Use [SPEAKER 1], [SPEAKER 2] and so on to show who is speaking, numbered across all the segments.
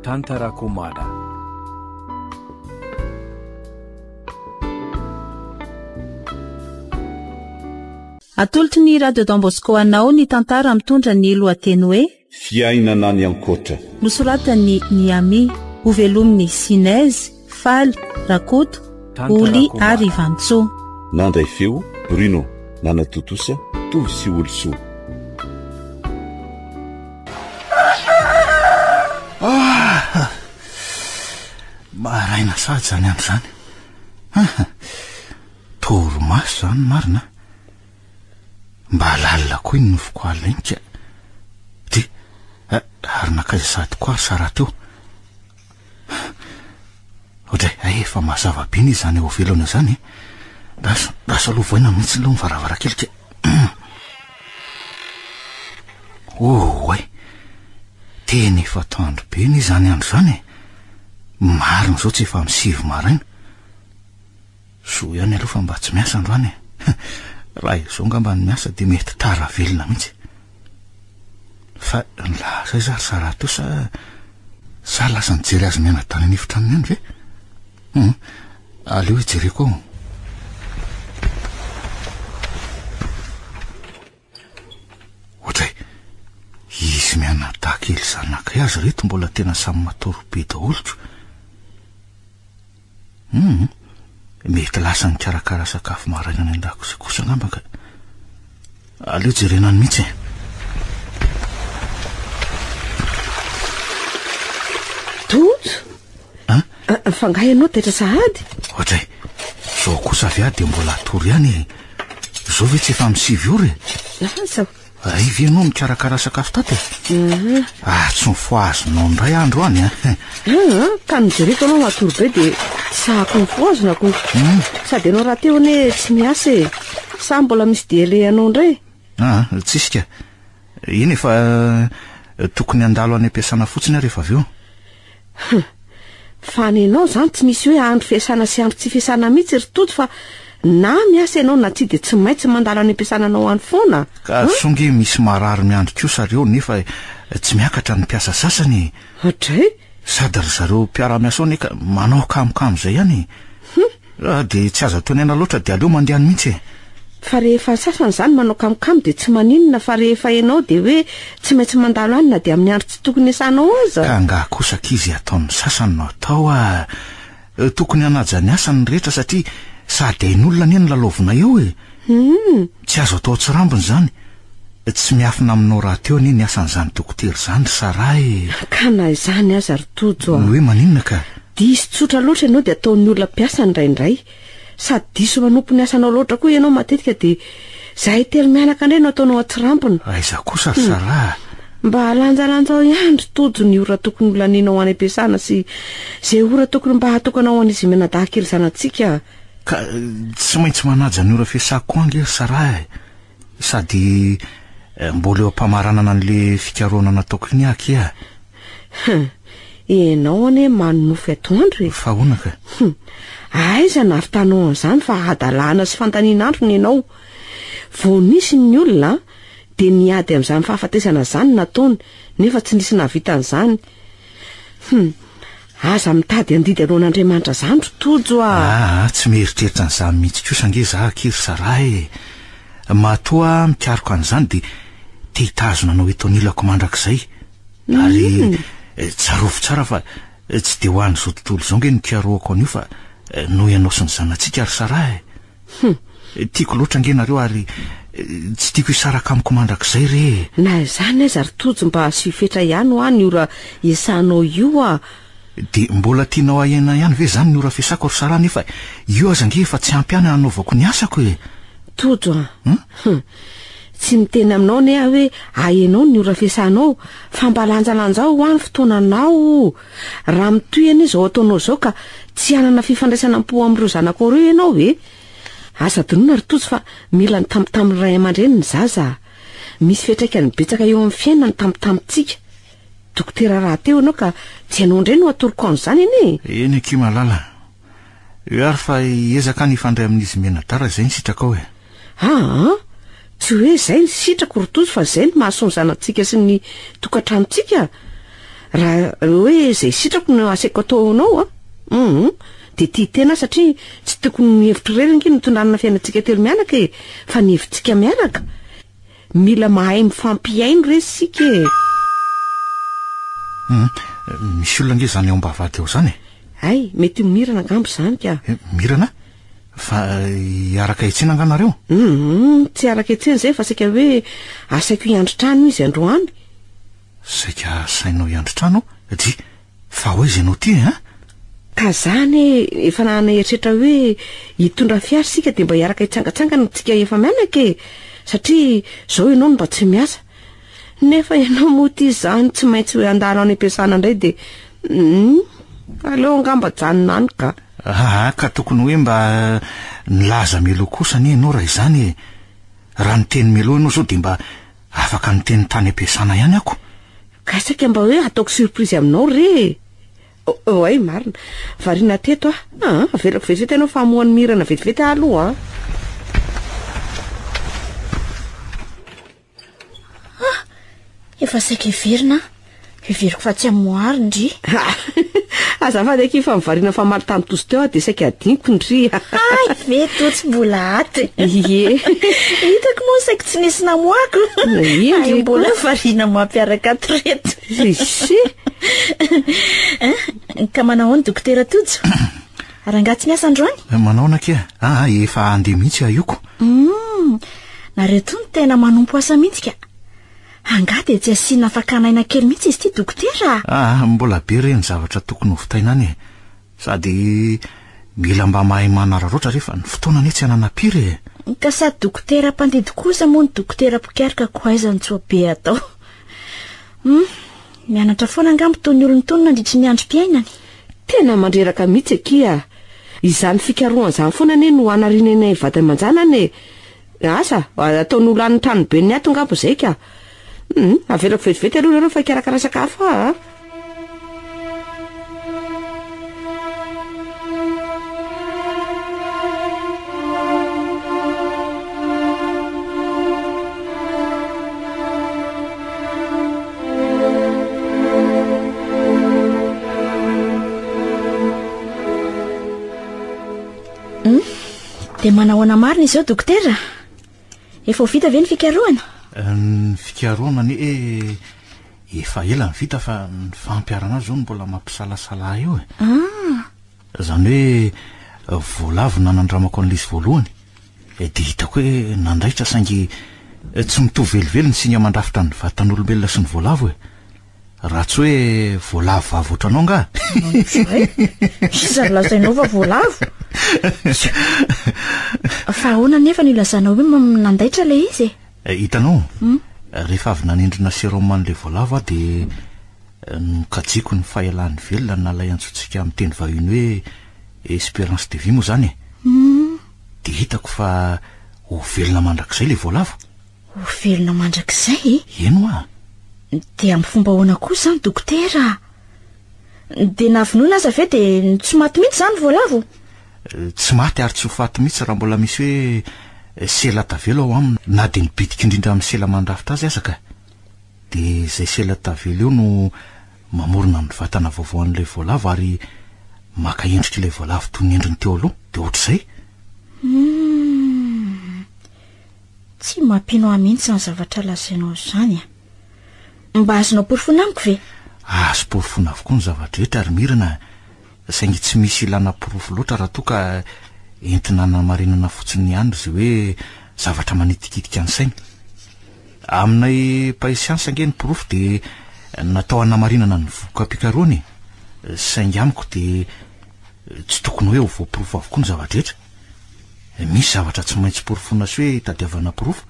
[SPEAKER 1] Tantarakomada.
[SPEAKER 2] Atolotry ny Radio Don Bosco anao ny tantara mitondra ny lohateny hoe.
[SPEAKER 3] Fiainana any ankoatra.
[SPEAKER 2] Nosoratan'i Niami, hovelomin'i Sinez, Faly, Rakoto, Oly ary Vantsoa.
[SPEAKER 3] Nandray feo, Bruno, nanatontosa, Tovo sy Olisoa.
[SPEAKER 4] Ah! Maraina sahady izany andro izany. Ah! Torimaso izany marina. Mba lalina koa iny nofiko alina iny ka. Dia, eh, ary nankaiza sahady koa ary Sarah teo? Ohatray, hay efa mazava be anie izany ao ivelany ao izany e. Lasa, lasa aloha vohaina mihitsy aloha ny varavarankely ka. Oay! Tena efa atoandro be anie izany andro izany e. Marina izao tsy efa amin'ny sivy maraina. Soa ihany aloha fa mba tsy miasa androany e. Raha izao angamba ny miasa dia mety tara velona mihitsy. Fa lasa aiza ary Sarah teo sa sa lasa nijery azy mianadahy any an'efitranony any ve? Hum, aleo hijereko ao. Ohatray, izy mianadahy kely zanakay aza reto mbola tena samy matory be daholo ko. Hum, mety lasa nikarakara sakafo maraina any an-dakozia kosa angamba ka. Aleo jerena any mihitsy e.
[SPEAKER 5] Tojo? An? Ah, fa angaha ianao taitra sahady?
[SPEAKER 4] Ohatray, izao kosa avy aho dia mbola hatory ihany e. Izao ve tsy efa amin'ny sivy ora e?
[SPEAKER 5] Lasa.
[SPEAKER 4] Ray ve ianao mikarakara sakafo tato e?
[SPEAKER 5] Mhm.
[SPEAKER 4] Ah, tsy nifohazina indray aho androany a.
[SPEAKER 5] Ah, ka nojereko ianao matory be dia tsy sahako nifohazina ko.
[SPEAKER 4] Hmm.
[SPEAKER 5] Sady ianao rahateo anie tsy miasa e. Sa mbola misy dia alehanao indray?
[SPEAKER 4] Ah, tsisy ka. Iny efa eh, tokony handalo any am-piasana fotsiny aho rehefa avy eo.
[SPEAKER 5] Hum. Fa ny anao izany tsy misy hoe andro fiasana sy andro tsy fiasana mihitsy ry Tojo fa na miasa ianao na tsia dia tsy maintsy mandalo any am-piasana anao any foana.
[SPEAKER 4] Ka sao nge misy marary miandry kosa reo nefa tsy miakatra ny mpiasa sasany e.
[SPEAKER 5] Hatray?
[SPEAKER 4] Sady ry zareo mpiara-miasa ao anie ka manao kamokamo izay ihany e.
[SPEAKER 5] Hum.
[SPEAKER 4] Ah, dia tsy azo ataon'aina loatra dia aleo mandeha any mihitsy e.
[SPEAKER 5] Fa rehefa ny sasany izany manao kamokamo dia tsy maninona fa rehefa ianao dia hoe tsy maintsy mandalo any na dia amin'ny andro tsy tokony hiasanao aza.
[SPEAKER 4] Ka angaha kosa ankizy ataon'ny sasany no atao ah. Tokony hanaja ny asany ny rehetra satria sady ain'olona anie no lalaovina eo e.
[SPEAKER 5] Hum.
[SPEAKER 4] Tsy azo atao an-tsirambina izany. Tsy miafina aminao rahateo anie ny asan'izany dokotera izany ry Sarah e.
[SPEAKER 5] Ka na izany aza ry Tojo a.
[SPEAKER 4] Ny hoe maninona ka?
[SPEAKER 5] Diso tsotra loatra ianao dia ataon'ny olona mpiasa indraindray. Sady diso manompo ny asanao loatra koa ianao matetika dia zahay telo mianaka indray no ataonao an-tsirambina.
[SPEAKER 4] Aiza kosa ry Sarah a!
[SPEAKER 5] Mba lanjalanjao ihany ry Tojo ny ora tokony ho lanianao any am-piasana sy izay ora tokony mba hatokanao ho an'izy mianadahy kely zanatsika.
[SPEAKER 4] Ka tsy maintsy manaja ny ora fiasako koa ange ry Sarah e! Sady mbola eo am-pamaranana an'le fikarohana nataoko iny aho akia.
[SPEAKER 5] Hum, ianao anie manonofy atoandro e.
[SPEAKER 4] Fa ahoana ka?
[SPEAKER 5] Hum, aiza nahavitanao an'izany fa hadalana sy fandanian'andro ny anao. Vao nisy ny olona dia niady amin'izany fahafatesana izany nataony nefa tsy nisy nahavita an'izany. Hum, aza mitady handidy alohan'Andriamanitra izany ry Tojo a!
[SPEAKER 4] Aa, tsy mieritreritra an'izany mihitsy kosa ange za akia ry Sarah e! Matoa aho mikaroka an'izany dia te hitazona anao eto anilako mandrakizay. Ary tsarovy tsara fa tsy dia ho an'izao tontolo izao ange no ikarohako an'io fa noho ianao sy ny zanatsika ry Sarah e!
[SPEAKER 5] Hum.
[SPEAKER 4] Tiako loatra ange nareo ary tsy tiako hisaraka amiko mandrakizay re e!
[SPEAKER 5] Na izany aza ry Tojo mba asio fetra ihany hoa ny ora iasanao io a!
[SPEAKER 4] Dia mbola tianao ahena ihany ve izany ny ora fiasako ry Sarah nefa io aza ange efa tsy ampy ahy hanaovako ny asako e!
[SPEAKER 5] Tojo a! Hum. Tsy miteny aminao anie aho hoe ahenao ny ora fiasanao fa mba lanjalanjao hoa ny fotoananao. Raha mitohy anie izao ataonao izao ka tsy hanana fifandraisana am-po amin'ireo zanakao ireo ianao e! Aza adinoina ry Tojo fa mila ny tambitamby ny ray aman-dreny ny zaza a! Misy fiantraikany betsaka eo amin'ny fiainana ny tambitambintsika. Dokotera rahateo ianao ka tsy ianao indray no atoroko an'izany anie
[SPEAKER 4] e! Eny akia malala. Eo ary fa hiezaka ny hifandray amin'izy mianadahy raha izay ny sitrakao e!
[SPEAKER 5] Aa! Tsy hoe izay ny sitrako ry Tojo fa izay no mahasoa ny zanatsika sy ny tokantranontsika. Raha hoe izay sitrako no asaiko ataonao an, hum, dia tia tena aho satria tsy tokony ny hevitro irery ange no itondrana fiainantsika telo mianaka e, fa ny hevitsika miaraka. Mila mahay mifampihaino re isika e.
[SPEAKER 4] Hum, misy olona ange izany ao am-bavahady ao izany e.
[SPEAKER 5] Hay, mety ho Mirana angamba izany ka.
[SPEAKER 4] Eh, Mirana? Fa hiaraka hiantsena angaha nareo?
[SPEAKER 5] Hum, tsy hiaraka hiantsena izay fa saika hoe asaiko hiandry trano izy androany.
[SPEAKER 4] Saika asainao hiandry trano? Dry, fa ho aiza ianao ity e, an?
[SPEAKER 5] Ka za anie efa nanana eritreritra hoe hitondra fiara isika dia mba hiaraka hitsangatsangana tsika efa-mianaka e! Satria izao ianao no mba tsy miasa. Nefa ianao moa ity izany tsy maintsy handalo any am-piasana indray dia hum, aleo angamba ajanona any ka.
[SPEAKER 4] Aa ka tokony hoe mba nilaza mialoha kosa anie ianao raha izany e! Raha niteny mialoha ianao izao dia mba afaka niteny tany am-piasana ihany ako.
[SPEAKER 5] Ka saika mba hoe ataoko surprise aminao re e! Oay marina. Variana teto aho. Aa, avelako vetivety ianao fa hamoha an'i Mirana vetivety aho aloha an.
[SPEAKER 1] Ah! Efa saika heverina aho. Heveriko fa tsy hamoary ndry.
[SPEAKER 5] Azafady akia fa nivarina famaly tamin'ny tosy teo aho dia saika adinoko ndry.
[SPEAKER 1] Hay ve toa tsy mbola ato e.
[SPEAKER 5] Ie.
[SPEAKER 1] Hitako moa saika tsy nisy namoako.
[SPEAKER 5] Ie
[SPEAKER 1] Hay
[SPEAKER 5] ndry
[SPEAKER 1] mbola
[SPEAKER 5] koa.
[SPEAKER 1] variana mampiaraka ato reto.
[SPEAKER 5] Ise.
[SPEAKER 1] Hein? Ka manao ahoana dokotera Tojo? Rangahy tsy miasa androany?
[SPEAKER 4] Manao ahoana akia? Ah, efa handeha mihitsy aho io ko.
[SPEAKER 1] Hum, nareo toa no tena manompo asa mihitsy ka. Angaha dia tsy asiana fakana aina kely mihitsy izy ity dokotera a?
[SPEAKER 4] Ah, mbola be re ny zavatra tokony ho vitaina any e. Sady mila mba mahay manararaotra re fa ny fotoana anie tsy ananam-piry e.
[SPEAKER 1] Ka sady dokotera mpandidy kosa moa ny dokotera mpikaroka ko aiza no tsy ho be atao. Hum, mianatra foana angamba toy ny olon-tony nandritry ny androm-piainany.
[SPEAKER 5] Tena mandreraka mihitsy akia. Izany fikarohana izany foana anie no hanariana anay vady aman-janany e. Asa, ataony ho lanin'ny tranoben'ny ato angamba izay ka. Hum, avelako vetivety aloha nareo fa hikarakara sakafo aho a.
[SPEAKER 1] Hum, dia manahoana marina izao dokotera? Efa ho vita ve ny fikarohana?
[SPEAKER 4] Ny fikarohana anie eh, efa ela ny vita fa ny fampiharana azy izao no mbola mampisalasala ahy eo e.
[SPEAKER 1] Ah.
[SPEAKER 4] Izany hoe voalavo nanandramako an'ilay izy voalohany eh, dia hitako hoe nandaitra saingy tsy mitovy velively ny singa mandrafitra ny vatan'olombelona sy ny voalavo e. Raha tsy hoe voalavo vavy ohatranao angaha?
[SPEAKER 1] Zay? Iza no lazainao fa voalavo? Fa ahoana anefa no ilazanao hoe nandaitra ilay izy e?
[SPEAKER 4] Eh, hitanao, hmm? rehefa avy nanindrona sérum an'ilay voalavo aho dia eh, nokajiko ny fahelan'ny velona na ilay antsointsika amin'ny teny vahiny hoe espérance de vie moa izany e.
[SPEAKER 1] Hmm.
[SPEAKER 4] Dia hitako fa ho velona mandrakizay ilay voalavo.
[SPEAKER 1] Ho velona mandrakizay e?
[SPEAKER 4] Eny hoa.
[SPEAKER 1] Dia amin'ny fomba ahoana kosa izany dokotera? Dia na vonoina aza ve dia tsy maty mihitsy izany voalavo?
[SPEAKER 4] Eh, tsy maty ary tsy ho faty mihitsy raha mbola misy hoe eh, sela tavela ao aminy na dia ny bitika indrindra amin'ny sela mandrafitra azy aza ka. Dia izay sela tavela eo no mamorona ny vatana vaovao an'ilay voalavo ary maka endrik'ilay voalavo toy ny endriny teo aloha. Dia ohatr'izay.
[SPEAKER 1] Hmm. Tsy mampino ahy mihitsy izany zavatra lazainao izany a! Mba azonao porofoina amiko ve?
[SPEAKER 4] Azo porofoina avokoa ny zava-drehetra ry Mirana a! Saingy tsy misy ilana porofo loatra raha toa ka entina hanamarinana fotsiny ihany izay hoe zavatra manitikitika ny saina. Aminay mpahay siansa ange ny porofo dia natao hanamarinana ny voka-pikarohana e! Saingy amiko dia tsy tokony hoe ho voaporofo avokoa ny zava-drehetra. Misy zavatra tsy maintsy porofoina sy hoe itadiavana porofo,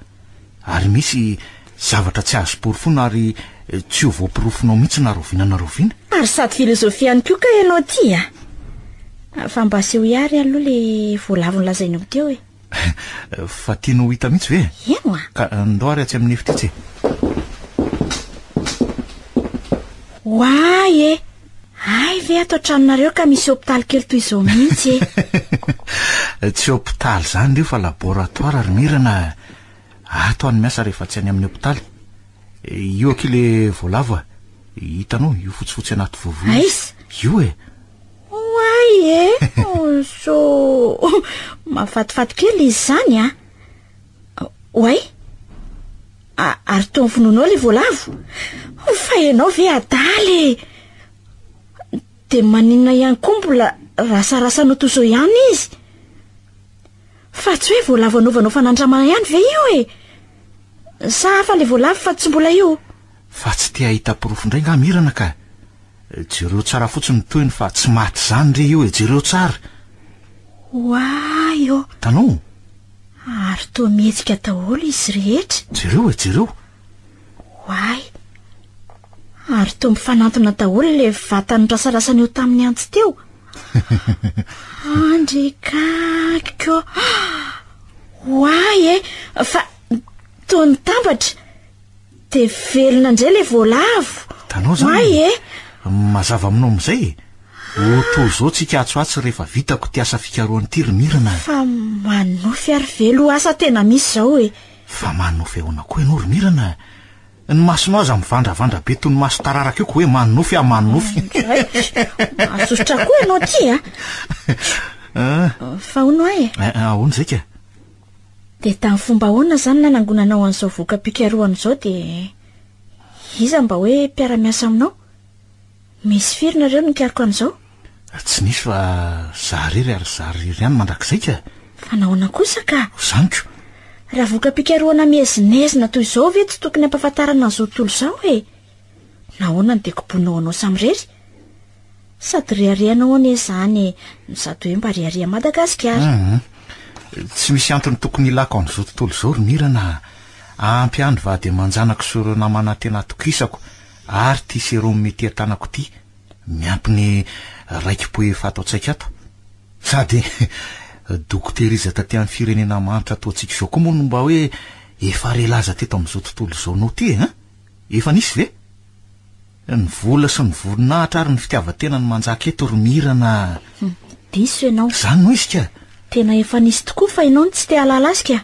[SPEAKER 4] ary misy zavatra tsy azo porofoina ary tsy ho voaporofonao mihitsy na rahoviana na rahoviana.
[SPEAKER 1] Ary sady filozofia ihany koa kay ianao ity a! Fa mba asehoy ahy re aloha le voalavo nolazainao teo e!
[SPEAKER 4] Fa tianao ho hita mihitsy ve?
[SPEAKER 1] Eny oa!
[SPEAKER 4] Ka ndao ary atsy amin'ny efitra etsy e!
[SPEAKER 1] Oay e! Hay ve ato an-tranonareo ka misy hopitaly kely toy izao mihitsy
[SPEAKER 4] e? Tsy hopitaly izany ireo fa laboratoire ry Mirana a! Ato aho no miasa rehefa tsy any amin'ny hopitaly. Io akia le voalavo a! Hitanao io fotsifotsy anaty vovo io?
[SPEAKER 1] Aiza?
[SPEAKER 4] Io e!
[SPEAKER 1] Oay e! So mahafatifaty kely izy izany a! Oay! Ary toa vonoinao ilay voalavo? Fa ianao ve adala e! Dia maninona ihany koa mbola rasarasanao toy izao ihany izy? Fa tsy hoe voalavo anaovanao fanandramana ihany ve io e? Sa hafa ilay voalavo fa tsy mbola io?
[SPEAKER 4] Fa tsy te hahita porofo indray nga Mirana ka! Jereo tsara fotsiny ny tohiny fa tsy maty izany re io e, jereo tsara!
[SPEAKER 1] Oay ô!
[SPEAKER 4] Hitanao?
[SPEAKER 1] Ary toa mihetsika daholo izy rehetra.
[SPEAKER 4] Jereo e, jereo!
[SPEAKER 1] Oay! Ary toa mifanantona daholo ilay vatan'ny rasarasany eo tamin'ny antsy teo. Andry kakiko! Oay e! Fa toa nitambatra. Dia velona indray ilay voalavo.
[SPEAKER 4] Hitanao izany?
[SPEAKER 1] Oay e!
[SPEAKER 4] Mazava aminao amin'izay e! Ho toa izao tsika atsy ho atsy rehefa vitako ity asa fikarohana ity ry Mirana a!
[SPEAKER 1] Fa manofy ary ve aloha asa tena misy izao e!
[SPEAKER 4] Fa manofy ahoana koa ianao ry Mirana a! Ny masonao aza mivandravandra be toy ny maso tararaka io ka hoe manofy aho manofy.
[SPEAKER 1] Mahasosotra koa ianao ity a! Fa hono aho e!
[SPEAKER 4] Ahoana izay ka?
[SPEAKER 1] Dia tamin'ny fomba ahoana izany nanangonanao an'izao voka-pikarohana izao dia iza mba hoe mpiara-miasa aminao? Misy firy nareo no nikaroka an'izao?
[SPEAKER 4] Tsy nisy fa za irery ary za irery ihany mandrakizay ka!
[SPEAKER 1] Fa nahoana kosa ka?
[SPEAKER 4] Izany ko!
[SPEAKER 1] Raha voka-pikarohana miezinezina toy izao ve tsy tokony hampahafantarana an'izao tontolo izao e? Nahoana no dia koboninao anao samirery? Sady reharehanao anie izany e, no sady hoe mba rehareha Madagasikara.
[SPEAKER 4] Hum, tsy misy antony tokony hilako an'izao tontolo izao ry Mirana a! Ampy ahy ny vady aman-janako sy ireo namana tena atokisako ary ity sérum ety an-tanako ity, miampy ny raiki-po efa ato an-tsaiko ato. Sady dokotera iza taty amin'ny firenena mahantra toa antsika izao koa moa no mba hoe efa re laza teto amin'izao tontolo izao nao ity e, hein? Efa nisy ve? Ny vola sy ny voninahitra ary ny fitiavan-tena no manjaka eto ry Mirana a!
[SPEAKER 1] Hum, diso ianao.
[SPEAKER 4] Izany no izy ka!
[SPEAKER 1] Tena efa nisy tokoa fa ianao no tsy te hahalala azy ka!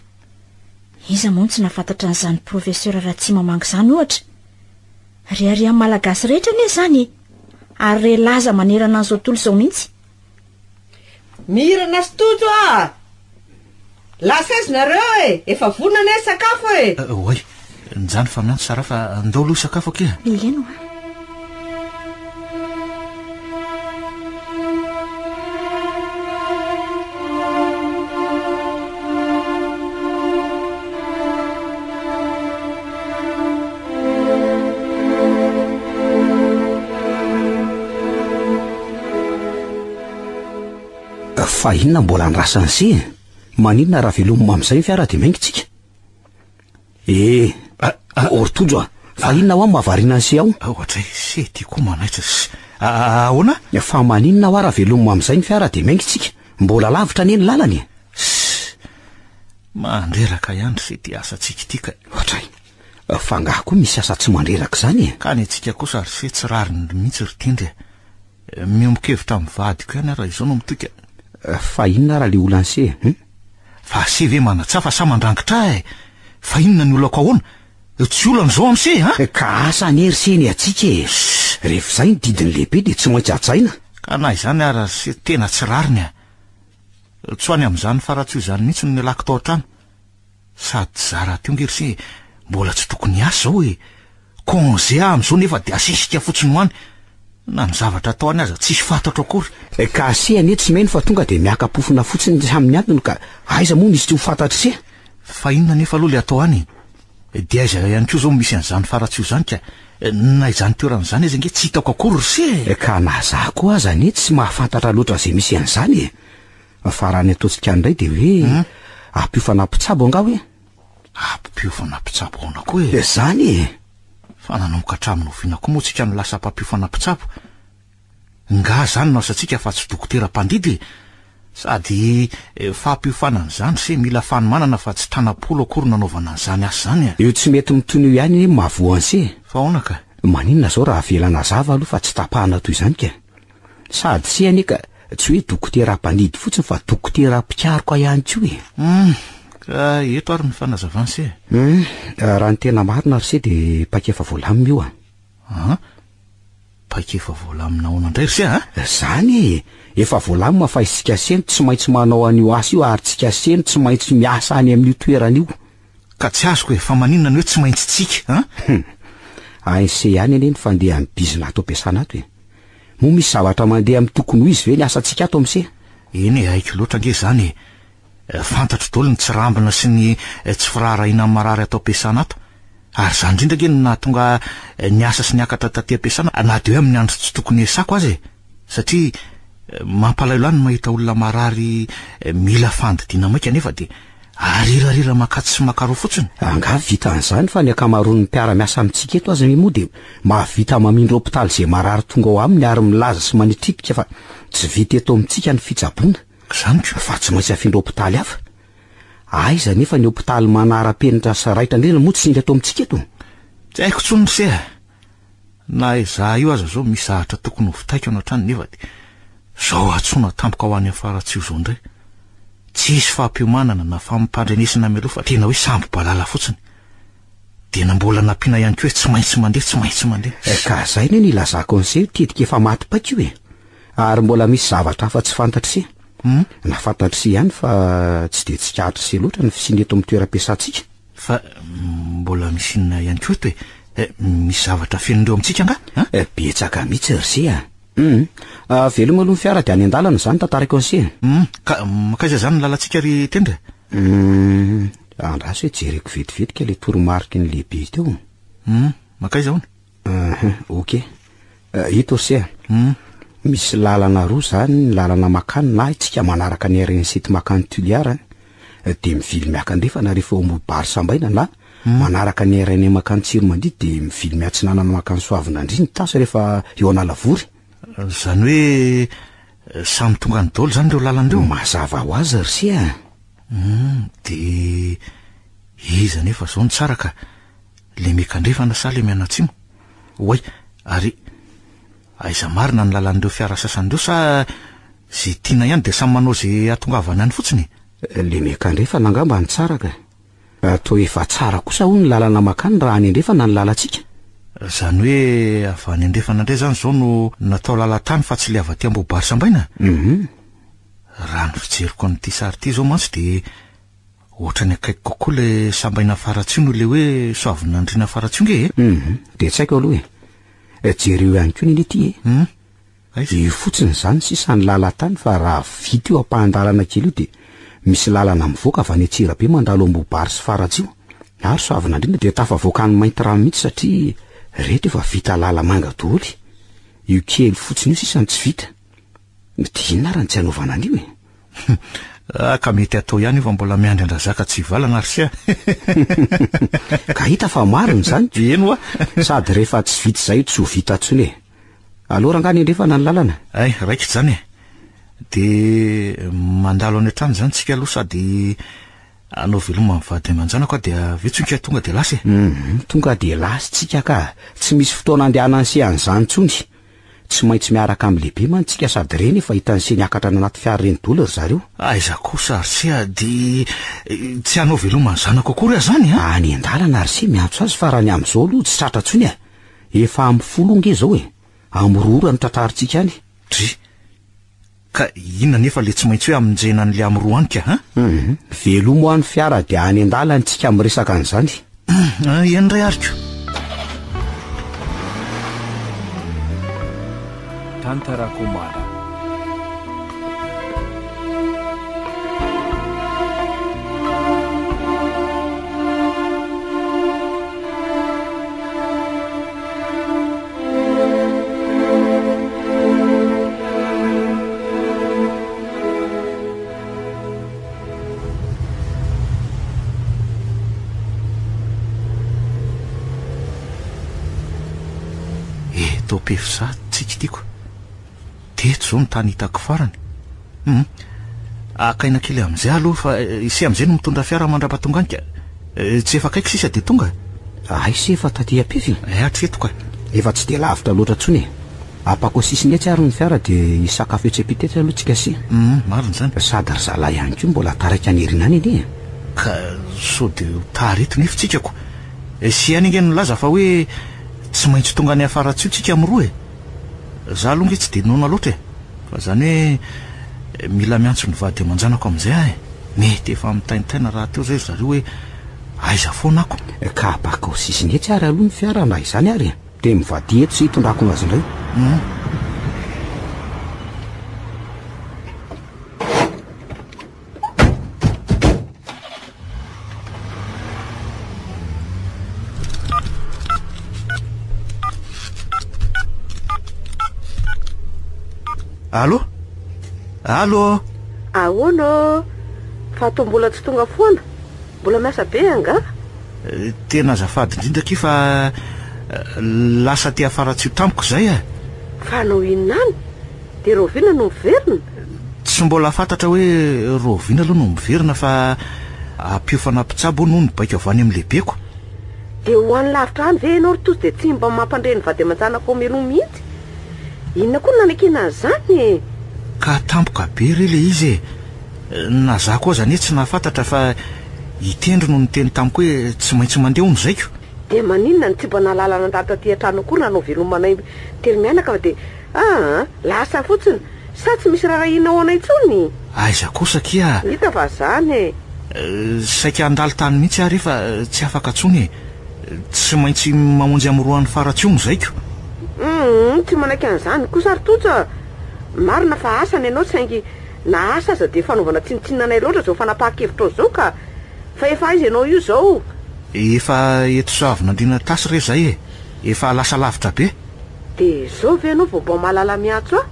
[SPEAKER 1] Iza moa no tsy nahafantatra an'izany Professeur Ratsimamanga izany ohatra? Reharehan'ny Malagasy rehetra anie izany e! Ary re laza manerana an'izao tontolo izao mihitsy.
[SPEAKER 5] Mirana sy Tojo a! Lasa aiza nareo e? Efa vonona anie ny sakafo e!
[SPEAKER 4] Oay, njany fa miantso Sarah fa ndao aloha hisakafo akia.
[SPEAKER 1] Eny hoa.
[SPEAKER 6] Fa inona mbola andrasan'i se e? Maninona raha velomina amin'izay ny fiara dia mainga tsika? Eh, ry Tojo a, fa inona hoa mahavariana an'i se ao?
[SPEAKER 4] Ohatray, se ty koa manaitra sy. Ahoana?
[SPEAKER 6] Fa maninona hoa raha velomina amin'izay ny fiara dia mainga tsika? Mbola lavitra anie ny lalana e!
[SPEAKER 4] Mandreraka ihany ry se ty asantsika ity ka.
[SPEAKER 6] Ohatray, fa angaha koa misy asa tsy mandreraka izany e?
[SPEAKER 4] Ka ny antsika kosa ry se tsy rariny mihitsy ry Tendry e! Miombon-kevitra amin'ny vadiko ihany aho raha izao no mitohy ka.
[SPEAKER 6] Fa inona ara le olan'i se e?
[SPEAKER 4] Fa se ve manatsafa sa mandrangitra ahy e? Fa inona ny olako ahoana? Tsy olana izao amin'i se a!
[SPEAKER 6] Ka asa anie ry se ny antsika e! Rehefa izay ny didin'ny lehibe dia tsy maintsy hajaina.
[SPEAKER 4] Ka na izany ara ry se tena tsy rariny a! Tsy ho any amin'izany faratsiho izany mihitsy no nialako tao an-trano. Sady za rahateo nge ry se mbola tsy tokony hiasa izao e! Congé aho amin'izao nefa dia asesika fotsiny ho any. Na ny zavatra atao any aza tsisy fantatro akory.
[SPEAKER 6] Ka se anie tsy mino fa tonga dia miaka-pofona fotsiny amin'ny antony ka aiza moa misy tsy ho fantatr'i se?
[SPEAKER 4] Fa inona anefa aloha ilay atao any e? Dia aiza ihany koa izao no misy an'izany faratsiho izany ka na izany toerana izany aza ange tsy hitako akory ry se e!
[SPEAKER 6] Ka na za koa aza anie tsy mahafantatra loatra izay misy an'izany e! Fa raha ny ataontsika any indray dia hoe ampiofana mpitsabo angaha hoe?
[SPEAKER 4] Ampiofana mpitsabo ahoana koa e?
[SPEAKER 6] Izany e!
[SPEAKER 4] Fa nanomboka hatramin'ny oviana koa moa tsika no lasa mpampiofana mpitsabo? Nga zany no asantsika fa tsy dokotera mpandidy e! Sady fampiofanana izany se mila fanomanana fa tsy tanam-polo akory no anaovana an'izany asa izany e!
[SPEAKER 6] Io tsy mety mitony io ihany anie mahavoa an'se e!
[SPEAKER 4] Fa ahoana ka?
[SPEAKER 6] Maninona zao raha avelana hazava aloha fa tsy tapahana toy izany ka! Sady se anie ka tsy hoe dokotera mpandidy fotsiny fa dokotera mpikaroka ihany koa e!
[SPEAKER 4] Hum, ka eto ary ny fanazavana se e!
[SPEAKER 6] Hum, raha ny tena marina ry se dia paika efa voalamina io a!
[SPEAKER 4] An? Paika efa voalamina ahoana indray ry se a?
[SPEAKER 6] Zany e! Efa voalamina fa isika seno tsy maintsy manao an'io asa io ary tsika seno tsy maintsy miasa any amin'io toerana io.
[SPEAKER 4] Ka tsy azoko e, fa maninona ny hoe tsy maintsy tsika an?
[SPEAKER 6] Hum. ANC ihany anie ny fandehan'ny bizina ato am-piasana ato e. Moa misy zavatra mandeha amin'ny tokony ho izy ve ny asantsika ato amin'se?
[SPEAKER 4] Eny e, haiko loatra ange izany e. Fantatro daholo ny tsirambina sy ny tsy firaharahiana ny marary ato am-piasana ato. Ary izany indrindra ange no nahatonga ahy niasa sy niakatra taty am-piasana na dia hoe amin'ny andro tsy tokony hiasako aza e. Satria mampalahelo ahy ny mahita olona marary mila fandidiana maika nefa dia arirarira mankatsy sy mankaroa fotsiny.
[SPEAKER 6] Angaha vita an'izany fa ny ankamaroan'ny mpiara-miasa amintsika eto aza moa dia mahavita mamindra hopitaly izay marary tonga ao aminy ary milaza sy manitritika fa tsy vita eto amintsika ny fitsaboana.
[SPEAKER 4] Izany ko.
[SPEAKER 6] Fa tsy maintsy afindra hopitaly hafa. Aiza anefa ny hopitaly manara-penitra sy raitra indrindra moa tsy hita eto amintsika eto?
[SPEAKER 4] Tsy haiko intsony ry se a! Na izaho io aza izao misy zavatra tokony ho vitaiko any an-trano nefa dia izao antsoina tampoka ho any Faratsiho izao indray. Tsisy fampiomanana na fampandrenesana mialoha fa tena hoe sambo-balala fotsiny. Dia na mbola nampiana ihany koa hoe tsy maintsy mandeha, tsy maintsy mandeha.
[SPEAKER 6] Ka zay anie no ilazako an'se io tetika efa maty paika io e! Ary mbola misy zavatra hafa tsy fantatr'se. Na fantatr'se ihany fa tsy dia tsikaritr'se loatra ny fisiany eto amin'ny toeram-piasantsika.
[SPEAKER 4] Fa mbola misy inona ihany koa eto e? Eh, misy zavatra fenon'ireo amintsika angaha? An?
[SPEAKER 6] Eh, betsaka mihitsy ry se a! Hum, ah, veloma aloha ny fiara dia any an-dalana izany tantaraiko an'i se.
[SPEAKER 4] Hum, ka mankaiza izany ny lalantsika ry Tendry?
[SPEAKER 6] Hum, andraso hoe jereko vetivetika ilay toromariky ny lehibe teo.
[SPEAKER 4] Hum, mankaiza hono?
[SPEAKER 6] Uhum, ok. Ito ry se a.
[SPEAKER 4] Hum.
[SPEAKER 6] Misy lalana roa izany, ny lalana makany na isika manaraka ny RN7 makany Toliara dia mivily miakandrefana rehefa eo Ambohibary Sambaina na manaraka ny RN makany Tsiromandidy dia mivily miatsinanana makany Soavinandriana Itasy rehefa eo Analavory.
[SPEAKER 4] Izany hoe samy tonga any daholo izany ireo lalana ireo?
[SPEAKER 6] Mazava ho azy ry se a.
[SPEAKER 4] Hum, dia iza anefa izao no tsara ka? Le miakandrefana sa le mianatsimo? Oay, ary aiza marina ny lalan'ireo fiara sasany ireo sa ze tiana ihany dia samy manao ze hatongavany any fotsiny
[SPEAKER 6] e? Le miakandrefana angamba no tsara ka. Toa efa tsara kosa hono ny lalana makany raha any andrefana ny lalantsika.
[SPEAKER 4] Izany hoe avy any andrefana indray izany izao no natao lalan-tany fa tsy le avy aty Ambohibary Sambaina?
[SPEAKER 6] Hum.
[SPEAKER 4] Raha ny fijeriko an'ity sary ity izao mantsy dia Ohatrany akaiky kokoa le Sambaina Faratsiho noho le hoe Soavinandriana Faratsiho nge e!
[SPEAKER 6] Hum, dia tsy haiko aloha e. Jereo ihany koa nene ity e.
[SPEAKER 4] Hum, aiza?
[SPEAKER 6] Io fotsiny izany sisa ny lalan-tany fa raha vita io ampahan-dalana kely io dia misy lalana mivoaka avy any Antsirabe mandalo Ambohibary sy Faratsiho ary Soavinandriana dia tafavoaka any Maintirano mihitsy satria reto efa vita lala-manga daholo. Io kely fotsiny io sisa no tsy vita. Dia inona ary no tsy hanaovana an'io e?
[SPEAKER 4] Ah, ka mety atao ihany io fa mbola miandry an-dRazaka tsy hivalana ry se a!
[SPEAKER 6] Ka hita fa marina izany
[SPEAKER 4] ko! Eny hoa!
[SPEAKER 6] Sady rehefa tsy vita izay io tsy ho vita intsony e! Aleo rangahy ny andrefana ny lalana.
[SPEAKER 4] Hay, raikitra izany e! Dia mandalo any an-trano izany tsika aloha sady hanao veloma ny vady aman-janako aho dia avy eo tsika tonga dia lasa e!
[SPEAKER 6] Hum, tonga dia lasa tsika ka! Tsy misy fotoana andehanan'i se an'izany intsony. Tsy maintsy miaraka amin'ny lehibe mantsy tsika sady reny efa hitan'i se niakatra any anaty fiara ireny doly ry zareo.
[SPEAKER 4] Aiza kosa ry se a, dia tsy hanao veloma ny zanako akory aho zany a!
[SPEAKER 6] Any an-dalana ry se miantso azy fa raha ny amin'izao aloha tsy tratra intsony a! Efa amin'ny folo ange izao e! Amin'ny roa ora no tratrarintsika any.
[SPEAKER 4] Dry! Ka inona anefa le tsy maintsy hoe hamonjena an'le amin'ny roa any ka an?
[SPEAKER 6] Hum, velomo hoa ny fiara dia any an-dalana tsika miresaka an'izany.
[SPEAKER 4] Hum, eny indray ary ko.
[SPEAKER 7] Tantarakomana.
[SPEAKER 4] Eto Ampefisa tsiky tiako. Teto izao no tany hitako farany. Hum. Akaina kely amin'izay aloha fa ise amin'izay no mitondra fiara mandrapatonga any ka. Tsy efa akaiky sisa dia tonga.
[SPEAKER 6] Hay se efa taty Ampefy?
[SPEAKER 4] Eh, hatreto ka.
[SPEAKER 6] Efa tsy dia lavitra loatra intsony e. Apako sisiny etsy ary ny fiara dia hisakafo etsy ampita etsy aloha tsika se.
[SPEAKER 4] Hum, marina izany.
[SPEAKER 6] Sady ry zalahy ihany koa mbola taraiky any aoriana any anie e.
[SPEAKER 4] Ka sao dia ho tara eto nefa tsika ko. Ise ihany ange no nilaza fa hoe tsy maintsy tonga any Afaratsiho tsika amin'ny roa e. Za aloha nge tsy dia noana loatra e! Fa zany hoe mila miantso ny vady aman-janako amin'izay aho e! Mety efa mitaintaina rahateo zay ry zareo hoe aiza foana ako.
[SPEAKER 6] Ka bakao sisiny etsy ary aloha ny fiara na izany ary e! Dia mivadia eto sy hitondrako azy indray.
[SPEAKER 4] Hum. Allô? Allô?
[SPEAKER 5] Ahoana ô? Fa toa mbola tsy tonga foana? Mbola miasa be angaha?
[SPEAKER 4] Eh, tena azafady indrindra akia fa eh, lasa aty afara tsy ho tampoka izay e.
[SPEAKER 5] Fa hanao inona any? Dia rahoviana no miverina?
[SPEAKER 4] Tsy mbola fantatra hoe rahoviana aloha no miverina fa hampiofana mpitsabo hono ny baiko avy any amin'ny lehibeko.
[SPEAKER 5] Dia ho any lavitra any ve ianao ry Tojo dia tsy mba mampandre ny vady aman-janakao mialoha mihitsy? Inona koa no nanekena an'izany e?
[SPEAKER 4] Ka tampoka be re ilay izy e! Na za koa aza anie tsy nahafantatra fa i Tendry no niteny tamiko hoe tsy maintsy mandeha hono zaiko.
[SPEAKER 5] Dia maninona no tsy mba nahalala nandalo taty an-trano akory nanao veloma anay telo mianaka fa dia Aa! Lasa fotsiny! Sa tsy misy rarahiana ao anay intsony?
[SPEAKER 4] Aiza kosa akia?
[SPEAKER 5] Hita fa zany e!
[SPEAKER 4] Saika handalo tany mihitsy aho re fa tsy afaka intsony e! Tsy maintsy mamonjy amin'ny roan'ny faratsiho ny zaiko.
[SPEAKER 5] Humm! Tsy manaiky an'izany kosa ry Tojo a! Marina fa asa ny anao saingy na asa aza dia fanaovana tsinontsinona anay loatra izao fanapahan-kevitrao izao ka! Fa efa aiza ianao io izao?
[SPEAKER 4] Efa eto Soavinandriana Itasy re izay e! Efa lasa lavitra be.
[SPEAKER 5] Dia izao ve ianao vao mba mahalala miantso ahy?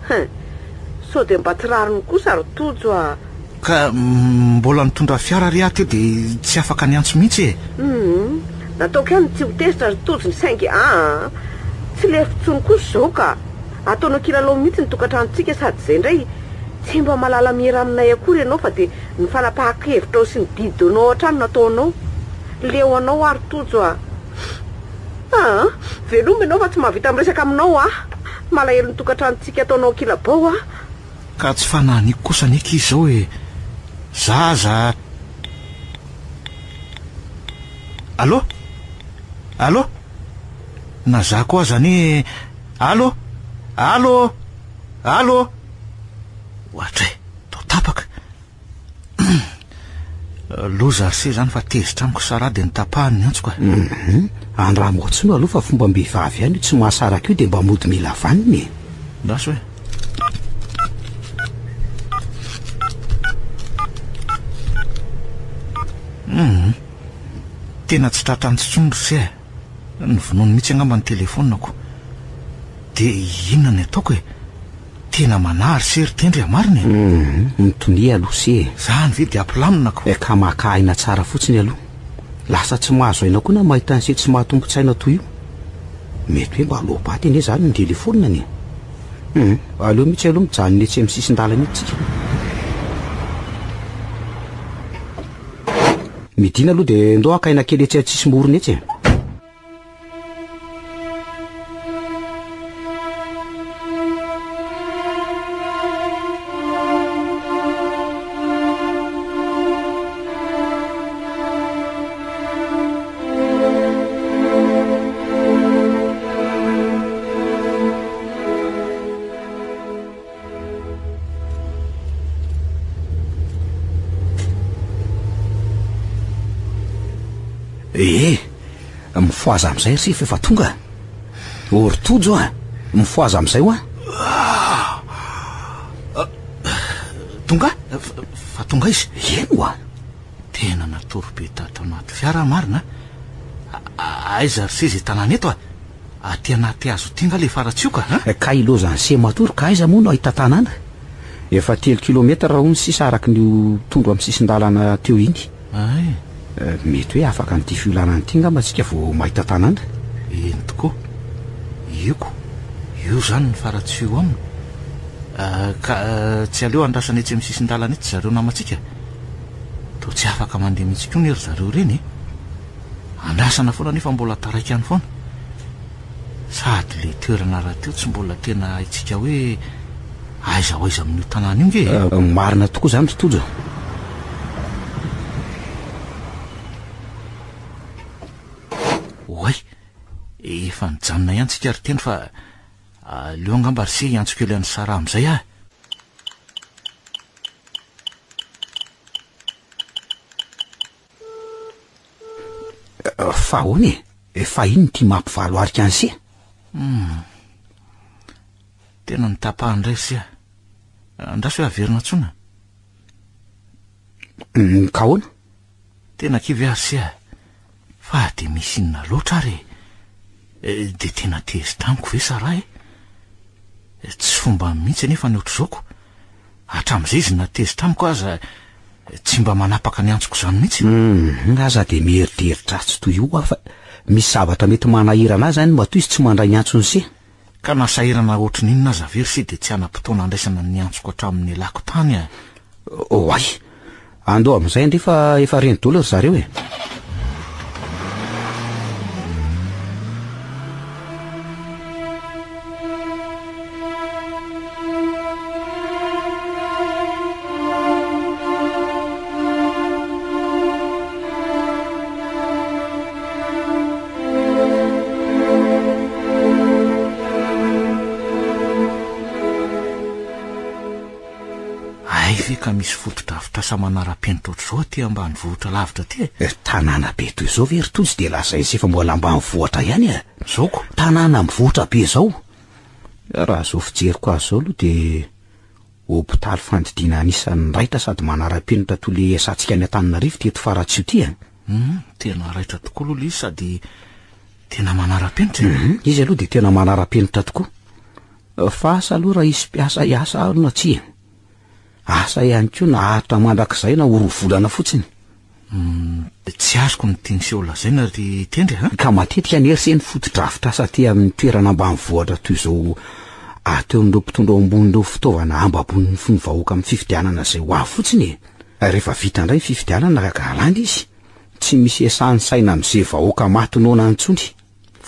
[SPEAKER 5] Hein! Sao dia mba tsy rariny kosa ry Tojo a!
[SPEAKER 4] Ka mbola nitondra fiara re aho teo dia tsy afaka niantso mihitsy e!
[SPEAKER 5] Hum! Nataoko ihany ny tsy ho tezitra ry Tojo saingy aa! Tsy lefy intsony kosa izao ka! Ataonao kilalao mihitsy ny tokantranontsika sady izay indray tsy mba mahalala mihera aminay akory ianao fa dia ny fanapahan-kevitrao sy ny didinao hatrany no ataonao. Leo anao aho ry Tojo a! Aa! Veloma ianao fa tsy mahavita miresaka aminao aho. Malahelo ny tokantranontsika ataonao ankilabao aho.
[SPEAKER 4] Ka tsy fanahiniko kosa anie akia izao e! Za aza. Allô? Allô? Na za koa aza anie. Allô? Allô? Allô? Ohatray, toa tapaka. Loza ry se zany fa tezitra amiko Sarah dia notapahany ny antsoko e.
[SPEAKER 6] Mhm. Andramo atsimo aloha fa fombam-behivavy ihany io tsy mahasaraka io dia mba mody mila vaniny e.
[SPEAKER 4] Andraso e. Mhm. Tena tsy tratran'ny tsony ry se e. Novonoiny mihitsy angamba ny telefaoniko. Dia inona ny ataoko e? Tena manahy ry se ry Tendry a, marina e?
[SPEAKER 6] Hum, mitonia aloha se e.
[SPEAKER 4] Zany ve dia ampilamina ko?
[SPEAKER 6] Ka maka aina tsara fotsiny aloha. Lasa tsy mahazo aina koa na mahita an'se tsy mahatompo-tsaina toy io. Mety hoe mba loa-paty anie zany ny telefoniny e. Hum, aleo mihitsy aloha mijanona etsy amin'ny sisin-dalana etsy tsika. Midina aloha dia ndao haka aina kely etsy an-tsisim-borona etsy e. Ee, mifohaza amin'izay ry se fa efa tonga. Ô ry Tojo a, mifohaza amin'izay hoa.
[SPEAKER 4] Tonga? Fa tonga izy?
[SPEAKER 6] Eny hoa.
[SPEAKER 4] Tena natory be tato anaty fiara marina a. Aiza ry se izay tanàna eto a? Aty anaty hazo ity nga le faratsioka a?
[SPEAKER 6] Ka ilaozan'i se matory ka aiza moa no ahita tanàna? Efa telo kilometatra hono sisa araka ny io tondro amin'ny sisin-dalana teo iny.
[SPEAKER 4] Ay.
[SPEAKER 6] Mety hoe afaka an'ity fiolanana ity angamba tsika vao mahita tanàna.
[SPEAKER 4] Eny tokoa. Io ko. Io izany ny faratsio aminy. Ka tsy aleo andrasana etsy amin'ny sisin-dalana etsy zareo namantsika? Toa tsy afaka mandeha mihitsy koa anie ry zareo ireny e. Andrasana foana nefa mbola taraiky any foana. Sady le toerana rahateo tsy mbola tena haintsika hoe aiza ho aiza amin'io tanàna io nge e.
[SPEAKER 6] Marina tokoa izany ry Tojo a.
[SPEAKER 4] Oay, efa nijanona ihany tsika ry Tendry fa. Aleo angamba ry se hiantso kely an'i Sarah amin'izay aho e.
[SPEAKER 6] Fa ahoana e? Fa inona ity mampivalo arika an'i se?
[SPEAKER 4] Hum. Tena nitapaha indray ry se a. Andraso hoe averina antsoina.
[SPEAKER 6] Hum, ka ahoana?
[SPEAKER 4] Tena kivy aho ry se a. Fa dia misy inona loatra ary e? Dia tena tezitra amiko ve Sarah e? Tsy fombany mihitsy anefa ny ohatr'izao ko. Hatramin'izay izy na tezitra amiko aza tsy mba manapaka ny antsoko izany mihitsy.
[SPEAKER 6] Hum, aza dia mieritreri-dratsy toy io aho fa misy zavatra mety manahirana ahy izany matoa izy tsy mandray ny antson'i se.
[SPEAKER 4] Ka na sahirana ohatry ny inona aza ve ry se dia tsy hanam-potoana handraisana ny antsoko hatramin'ny nialako tany a!
[SPEAKER 6] Oay! Andao amin'izay andeha fa efa reny daholo ry zareo e!
[SPEAKER 4] Hay ve ka misy fotodrafitrasa manara-penitra ohatr'izao aty ambanivohitra lavitra aty
[SPEAKER 6] e? Tanàna be toy izao ve ry Tojo dia lazain'i fa mbola ambanivohitra ihany e?
[SPEAKER 4] Zao ko.
[SPEAKER 6] Tanàna mivoatra be izao. Raha izao fijeriko azy izao aloha dia hopitaly fandidiana anisan'ny raitra sady manara-penitra toy ilay iasantsika any Antananarivo ity eto Faratsiho ity e.
[SPEAKER 4] Hum, tena raitra tokoa aloha ilay izy sady tena manara-penitra e.
[SPEAKER 6] Hum, izy aloha dia tena manara-penitra tokoa. Fa asa aloha raha hisy mpiasa hiasa ao na tsia. Asa ihany koa na haharitra mandrakizay na ho roa volana fotsiny.
[SPEAKER 4] Hum, tsy azoko ny tian'i Seho lazaina ry Tendry a!
[SPEAKER 6] Ka matetika anie ry se ny fotodrafitrasa aty amin'ny toerana ambanivohitra toy izao ateon'ireo mpitondra ao ambony ireo fitaovana hambaboany ny fon'ny vahoaka amin'ny fifidianana izay ho avy fotsiny e! Rehefa vita indray ny fifidianana ka alana izy, tsy misy esan'ny saina amin'izay vahoaka maty noana intsony.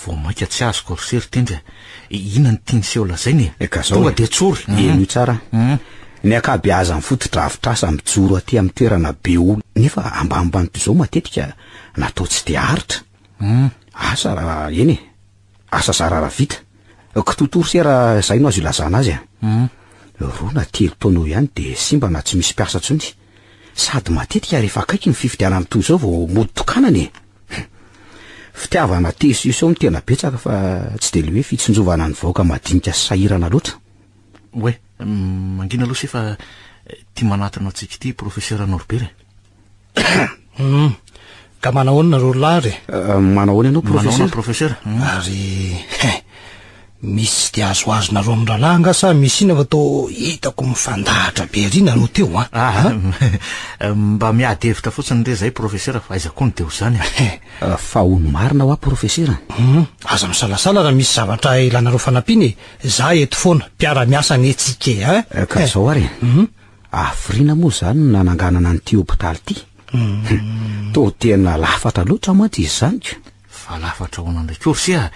[SPEAKER 4] Vao mainka tsy azoko ry se ry Tendry a! Inona no tian'i Seho lazaina e?
[SPEAKER 6] Ka zao
[SPEAKER 4] Tonga
[SPEAKER 6] e.
[SPEAKER 4] dia tsory.
[SPEAKER 6] Henoy tsara. Ny ankabeazan'ny fotodrafitrasa mijoro aty amin'ny toerana be olona nefa ambanimbany toy izao matetika natao tsy dia aritra. Asa raha, eny e, asa zara raha vita. Kitotoa ry se raha izay no azo ilazana azy a. Roa na telo taona eo ihany dia simba na tsy misy mpiasa intsony. Sady matetika rehefa akaiky ny fifidianana toy izao vao mody tokanana e. Fitiavana te hiseho no tena betsaka fa tsy dia le hoe fitsinjovana ny vahoaka madinika sy sahirana loatra.
[SPEAKER 4] Oe, mangina aloha se fa tia manatona antsika ity Professeur Norbert e.
[SPEAKER 8] Hum, ka manahoana nareo lahy re?
[SPEAKER 6] Manahoana ianao Professeur?
[SPEAKER 4] Manahoana Professeur?
[SPEAKER 8] Ary he, misy tsy dia azoazonareo amin'ny rahalahy angaha sa misy inona fa toa hitako mifandahatra be ery nareo teo an?
[SPEAKER 4] Ah, mba miady hevitra fotsiny re zay Professeur fa aiza koa no dia ho izany e.
[SPEAKER 6] Fa hono marina hoa Professeur?
[SPEAKER 8] Hum, aza misalasala raha misy zavatra ilanareo fanampiana e, za eto foana, mpiara-miasa anie tsika e,
[SPEAKER 6] hein? Ka zao ary e, hafiriana moa izany no nananganana an'ity hopitaly ity? Toa tena lafatra loatra mantsy izy izany ko.
[SPEAKER 4] Fa lafatra ahoana indray koa ry se a?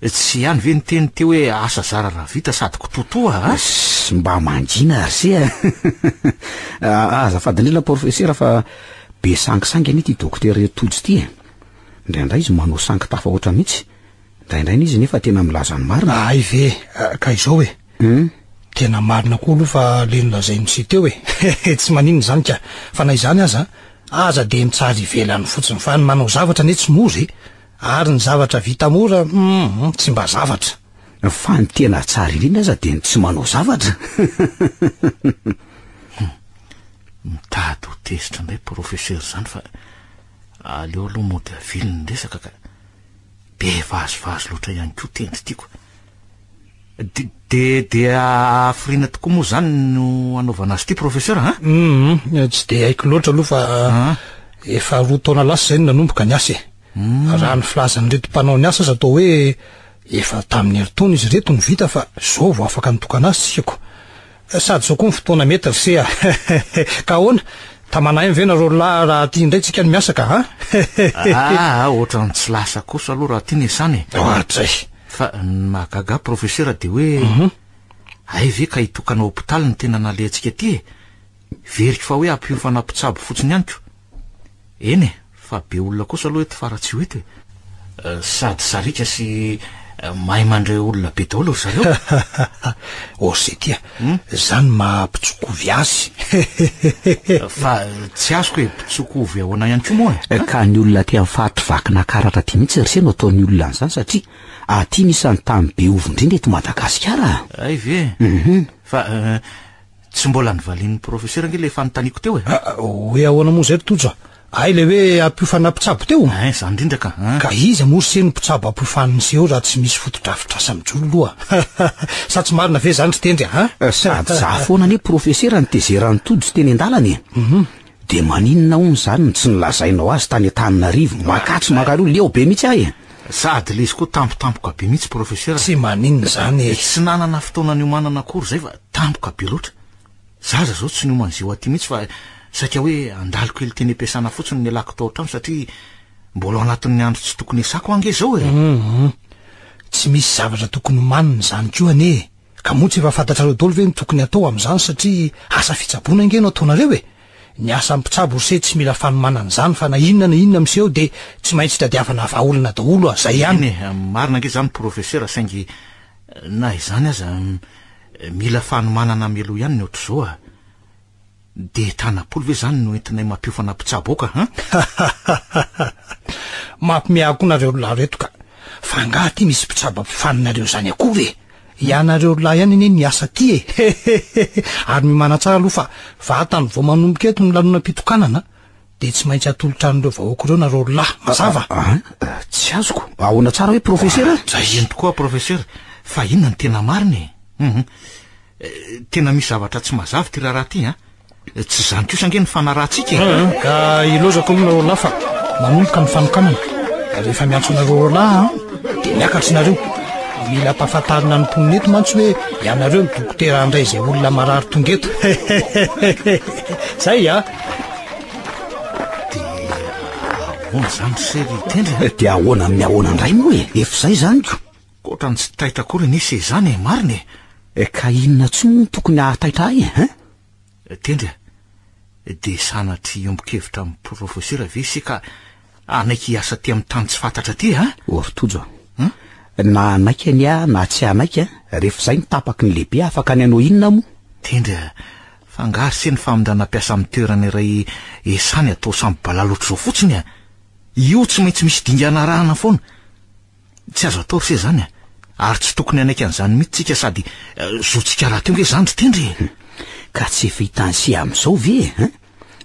[SPEAKER 4] Tsy ihany ve niteny teo hoe asa zara raha vita sady kitoatoa a?
[SPEAKER 6] Ssss, mba mangina ry se a! Azafady indrindra Profesera fa be sangisangy anie ity dokotera Tojo ity e! Indraindray izy manao sangy tafahoatra mihitsy, indraindray izy nefa tena milaza ny marina.
[SPEAKER 8] Hay ve, ka izao e! Tena marina koa aloha fa le nolazain'i se teo e! Tsy maninona izany ka! Fa na izany aza, aza dia mitsara ivelany fotsiny fa ny manao zavatra anie tsy mora e! Ary ny zavatra vita mora, hum, tsy mba zavatra.
[SPEAKER 6] Fa ny tena tsara indrindra aza dia ny tsy manao zavatra.
[SPEAKER 4] Hum, mitady ho tezitra indray professeur izany fa aleo aloha mody avily ny resaka ka. Be vazivazy loatra ihany koa tendry tiako. De de hafiriana tokoa moa zany no anaovana azy ity professeur a?
[SPEAKER 8] Hum, tsy de haiko loatra aloha fa efa roa taona lasa izay no nanomboka ny asa e. Raha ny filazan'ireto mpanao ny asa aza atao hoe efa tamin'ny herintaona izy ireto no vita fa zao vao afaka nitokana azy tsika ko. Sady zao koa ny fotoana mety ry se a! Ka ahoana? Tamana aina ve nareo lahy raha aty indray tsika no miasa ka a?
[SPEAKER 4] Aa, ohatran'ny tsy lasa kosa aloha raha aty ny esana e.
[SPEAKER 8] Ohatray.
[SPEAKER 4] Fa ny mahagaga ahy profesera dia hoe hay ve ka hitokana hopitaly ny tena nalehantsika aty e? Heveriko fa hoe hampiofana mpitsabo fotsiny ihany ko. Eny e, fa be olona kosa aloha eto Faratsiho eto e. Sady sariaka sy Mahay mandray olona be daholo ry zareo.
[SPEAKER 8] Orsety a, zany maha mpitsokovy azy.
[SPEAKER 4] Fa tsy azoko hoe mpitsokovy ahoana ihany koa moa e?
[SPEAKER 6] Ka ny olona aty amin'ny faritry Vakinakaratra aty mihitsy ry se no ataon'ny olona an'izany satria aty misy ny tany be ovy indrindra eto Madagasikara.
[SPEAKER 4] Hay ve? Fa Tsy mbola novalian'ny professeur ange ilay fanontaniako teo e.
[SPEAKER 8] Hoe ahoana moa izay ry Tojo a? Hay ilay hoe ampiofana mpitsabo teo?
[SPEAKER 4] Ein, izany indrindra ka. An.
[SPEAKER 8] Ka iza moa ry se no mpitsabo ampiofanin'ny seho raha tsy misy fotodrafitrasa mijoro aloha? Sa tsy marina ve izany ry Tendry a?
[SPEAKER 6] Sady za foana anie profesera no tezeran'i Tojo teny an-dalana e. Dia maninona hono izany no tsy nolazainao azy tany Antananarivo? Makatsy makaroa, leo be mihitsy aho e.
[SPEAKER 4] Sady ilay izy koa tampotampoka be mihitsy profesera.
[SPEAKER 8] Tsy maninona izany e.
[SPEAKER 4] Tsy nanana fotoana niomanana akory izay fa tampoka be loatra. Za aza izao tsy niomana izay ho aty mihitsy fa saika hoe handalo kely teny am-piasana fotsiny no nialako tao an-trano satria mbola ao anatin'ny andro tsy tokony hiasako ange izao e.
[SPEAKER 8] Hum. Tsy misy zavatra tokony homanina izany koa anie e. Ka moa tsy efa fantatrareo daholo ve ny tokony hatao amin'izany satria asa fitsaboana ange no ataonareo e! Ny asan'ny mpitsabo ry se tsy mila fanomanana izany fa na inona na inona miseho dia tsy maintsy tadiavana vahaolana daholo a! Zay ihany.
[SPEAKER 4] Eny e, marina ange izany profesera saingy na izany aza mila fanomanana mialoha ihany ny ohatr'izao a! Dia tanam-polo ve izany no entinay mampiofana mpitsabo ao ka an?
[SPEAKER 8] Mampime ahy koa nareo roa lahy reto ka! Fa angaha aty misy mpitsabo ampifaninareo izany akory e? Ianareo roa lahy ihany anie miasa aty e! Hehehehe! Ary miomàna tsara aloha fa vatany vao manomboka eto ny lanonam-pitokanana dia tsy maintsy atolotra an'ireo vahoaka ireo nareo roa lahy, mazava?
[SPEAKER 6] An? Tsy azoko. Ahoana tsara hoe profesera?
[SPEAKER 4] Zay eny tokoa profesera, fa inona no tena marina e? Hum. Tena misy zavatra tsy mazava ity raharaha ity an! Tsy izany kosa ange ny fanarahantsika e!
[SPEAKER 8] Ka ilaozako aloha nareo lahy fa manomboka ny fanokanana. Rehefa miantso anareo roalahy aho dia miakatra nareo. Mila ampahafantarina ny mponina eto mantsy hoe ianareo no dokotera handray izay olona marary tonga eto. Zay a!
[SPEAKER 4] Dia ahoana izany ry se ry Tendry a?
[SPEAKER 6] Dia ahoana amin'ny ahoana indray moa e? Efa izay izany ko!
[SPEAKER 4] Ohatran'ny tsy taitra akory anie se izany e, marina e!
[SPEAKER 6] Eh, ka inona intsony moa no tokony hahataitra ahy e, hein?
[SPEAKER 4] Tendry a, dia sanatria hiombon-kevitra amin'ny profesera ve ise ka hanaiky hiasa aty amin'ny tany tsy fantatra aty a?
[SPEAKER 6] O ry Tojo a, na hanaiky anie aho na tsy hanaiky a, rehefa izay no tapaky ny lehibe afaka ny hanao inona moa?
[SPEAKER 4] Tendry a, fa angaha ry se ny famindrana mpiasa amin'ny toerana iray esany atao sambo balala ohatr'izao fotsiny a? Io tsy maintsy misy dingana arahana foana. Tsy azo atao ry se izany a! Ary tsy tokony hanaiky an'izany mihitsy tsika sady zontsika rahateo nge izany ry Tendry e!
[SPEAKER 6] Ka tsy efa hitan'i se amin'izao ve e? Hein?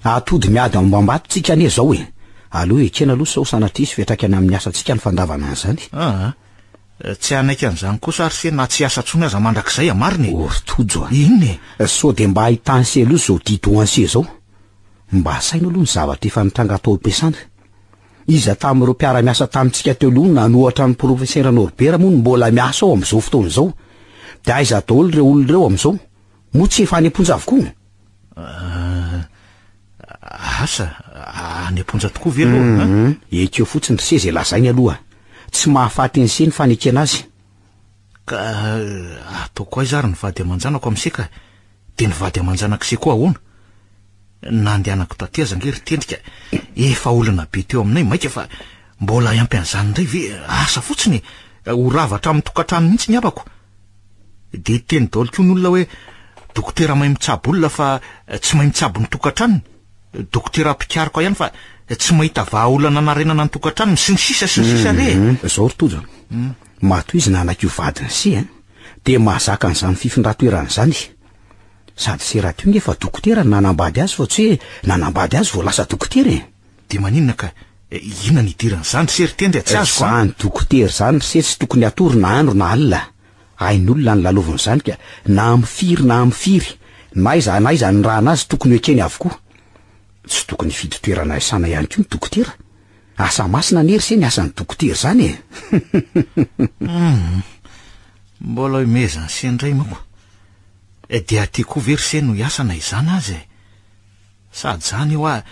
[SPEAKER 6] Atody miady ambambato tsika anie izao e! Aleo ekena aloha sao sanatria hisy fiantraikany amin'ny asantsika ny fandavana an'izany.
[SPEAKER 4] Aa! Tsy hanaiky an'izany kosa ary se na tsy hiasa intsony aza mandrakizay a! Marina e!
[SPEAKER 6] O ry Tojo a!
[SPEAKER 4] Inona
[SPEAKER 6] e? Sao dia mba ahitan'i se aloha izao didohan'i se izao? Mba asaina aloha ny zavatra efa nitranga tao am-piasana. Iza tamin'ireo mpiara-miasa tamintsika teo aloha nanohatra an'i Profesera Norbert moa no mbola miasa ao amin'izao fotoana izao? Dia aiza daholo ireo olona ireo amin'izao? Moa tsy efa any am-ponja avokoa?
[SPEAKER 4] Asa, any am-ponja tokoa ve aloha?
[SPEAKER 6] Hum, ekeo fotsiny ry se izay lazainy aloha. Tsy mahafaty an'i se ny fanekena azy.
[SPEAKER 4] Ka ataoko aiza ary ny vady aman-janako amin'i se ka? Dia ny vady aman-janak'i se koa ahoana? Nandehanako taty aza ange ry Tendrika efa olana be teo aminay maika fa mbola hiampy an'izany indray ve asa fotsiny e! Ho rava hatramin'ny tokantrano mihitsy ny havako. Dia hiteny daholo koa ny olona hoe dokotera mahay mitsabo olona fa tsy mahay mitsabo ny tokantranony, dokotera mpikaroka ihany fa tsy mahita vahaolana hanarenana ny tokantranony, sy ny sisa sy ny sisa re e!
[SPEAKER 6] Zao ry Tojo a! Matoa izy nanaiky ho vadin'i Se a! Dia mahazaka an'izany fifindran-toerana izany. Sady se rahateo nge fa dokotera no nanambady azy fa tsy hoe nanambady azy vao lasa dokotera e!
[SPEAKER 4] Dia maninona ka? Inona no idiran'izany ry se ry Tendry a? Tsy azoko
[SPEAKER 6] an! Izany dokotera izany ry se tsy tokony hatory na andro na alina. Hain'olona ny lalovin'izany ka na amin'ny firy na amin'ny firy, na aiza na aiza anirahana azy tokony ho ekeny avokoa. Tsy tokony hifidy toerana hiasana ihany koa ny dokotera. Asa masina anie ry se ny asan'ny dokotera izany e!
[SPEAKER 4] Hum! Mbola hihomehezan'i se indray manko. Dia aty koa ve ry se no hiasa na izany aza e? Sady izany hoa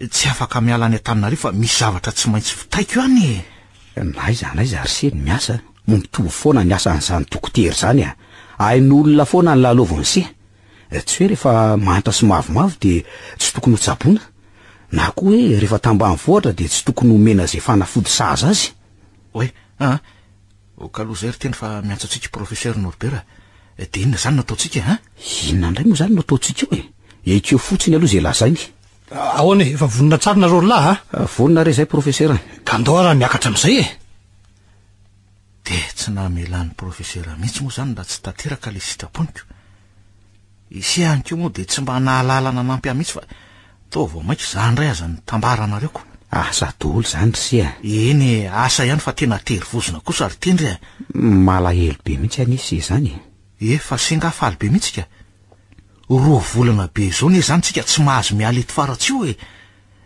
[SPEAKER 4] tsy afaka miala any Antananarivo fa misy zavatra tsy maintsy vitaiko any e!
[SPEAKER 6] Na aiza na aiza ry se no miasa, mitovy foana ny asan'izany dokotera izany a! Hain'olona foana ny lalaovin'i se. Tsy hoe rehefa mahantra sy mavomavo dia tsy tokony ho tsaboina, na koa hoe rehefa tambanivohitra dia tsy tokony homena izay fanafody sahaza azy.
[SPEAKER 4] Oay, an! Ok aloha izay ry Tendry fa miantso antsika Professeur Norbert a. Dia inona izany no ataontsika e, an?
[SPEAKER 6] Inona indray moa izany no ataontsika eo e? Ekeo fotsiny aloha izay lazainy.
[SPEAKER 8] Ahoana e, efa vonona tsara nareo ry lahy
[SPEAKER 6] a? Vonona re izay Professeur a.
[SPEAKER 8] Ka ndao ara miakatra amin'izay e.
[SPEAKER 4] Dia tsy namelan'ny Professeur mihitsy moa izany raha tsy tanteraka ilay sitraponiko. Ise ihany koa moa dia tsy mba nahalala nanampy ahy mihitsy fa toa vao mainka izaho indray aza nitambaranareo ko.
[SPEAKER 6] Asa daholo izany ry se a!
[SPEAKER 4] Eny e, asa ihany fa tena tery vozona kosa ry Tendry a!
[SPEAKER 6] Malahelo be mihitsy anie se izany e!
[SPEAKER 4] E, fa se nga faly be mihitsy ka! Roa volana be izao anie izany tsika tsy mahazo miala eto Faratsiho e!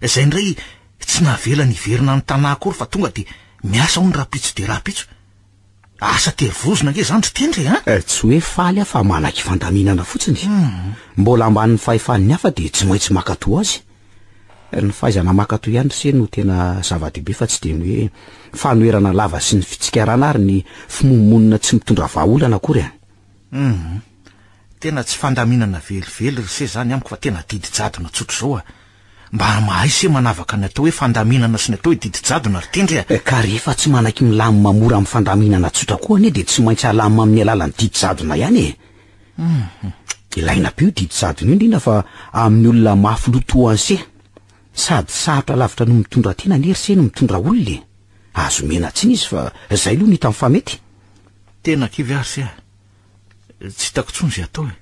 [SPEAKER 4] Izay indray tsy navelany hiverina any Tanà akory fa tonga dia miasa hono rahampitso dia rahampitso. Asa tery vozona ange zany ry Tendry a!
[SPEAKER 6] Tsy hoe faly aho fa manaiky fandaminana fotsiny. Mbola ambanin'ny fahefan'ny hafa dia tsy maintsy mankatò azy. Ny fahaizana mankatò ihany ry se no tena zava-dehibe fa tsy dia ny hoe fanoherana lava sy ny fitsikarana ary ny fimonomonona tsy mitondra vahaolana akory a!
[SPEAKER 4] Hum. Tena tsy fandaminana velively ry se zany amiko fa tena didy jadona tsotr'izao a! Mba mahay se manavaka ny atao hoe fandaminana sy ny atao hoe didy jadona ry Tendry a!
[SPEAKER 6] Ka rehefa tsy manaiky milamina mora amin'ny fandaminana tsotra koa anie dia tsy maintsy alamina amin'ny alalan'ny didy jadona ihany e! Ilaina be io didy jadona io indrindra fa amin'ny olona mafy loha toa an'i se. Sady sarotra lavitra noho mitondra tena anie ry se no mitondra olona e! Azo omena tsiny izy fa izay aloha no hitany fa mety.
[SPEAKER 4] Tena kivy aho ry se a! Tsy hitako intsony izay atao e!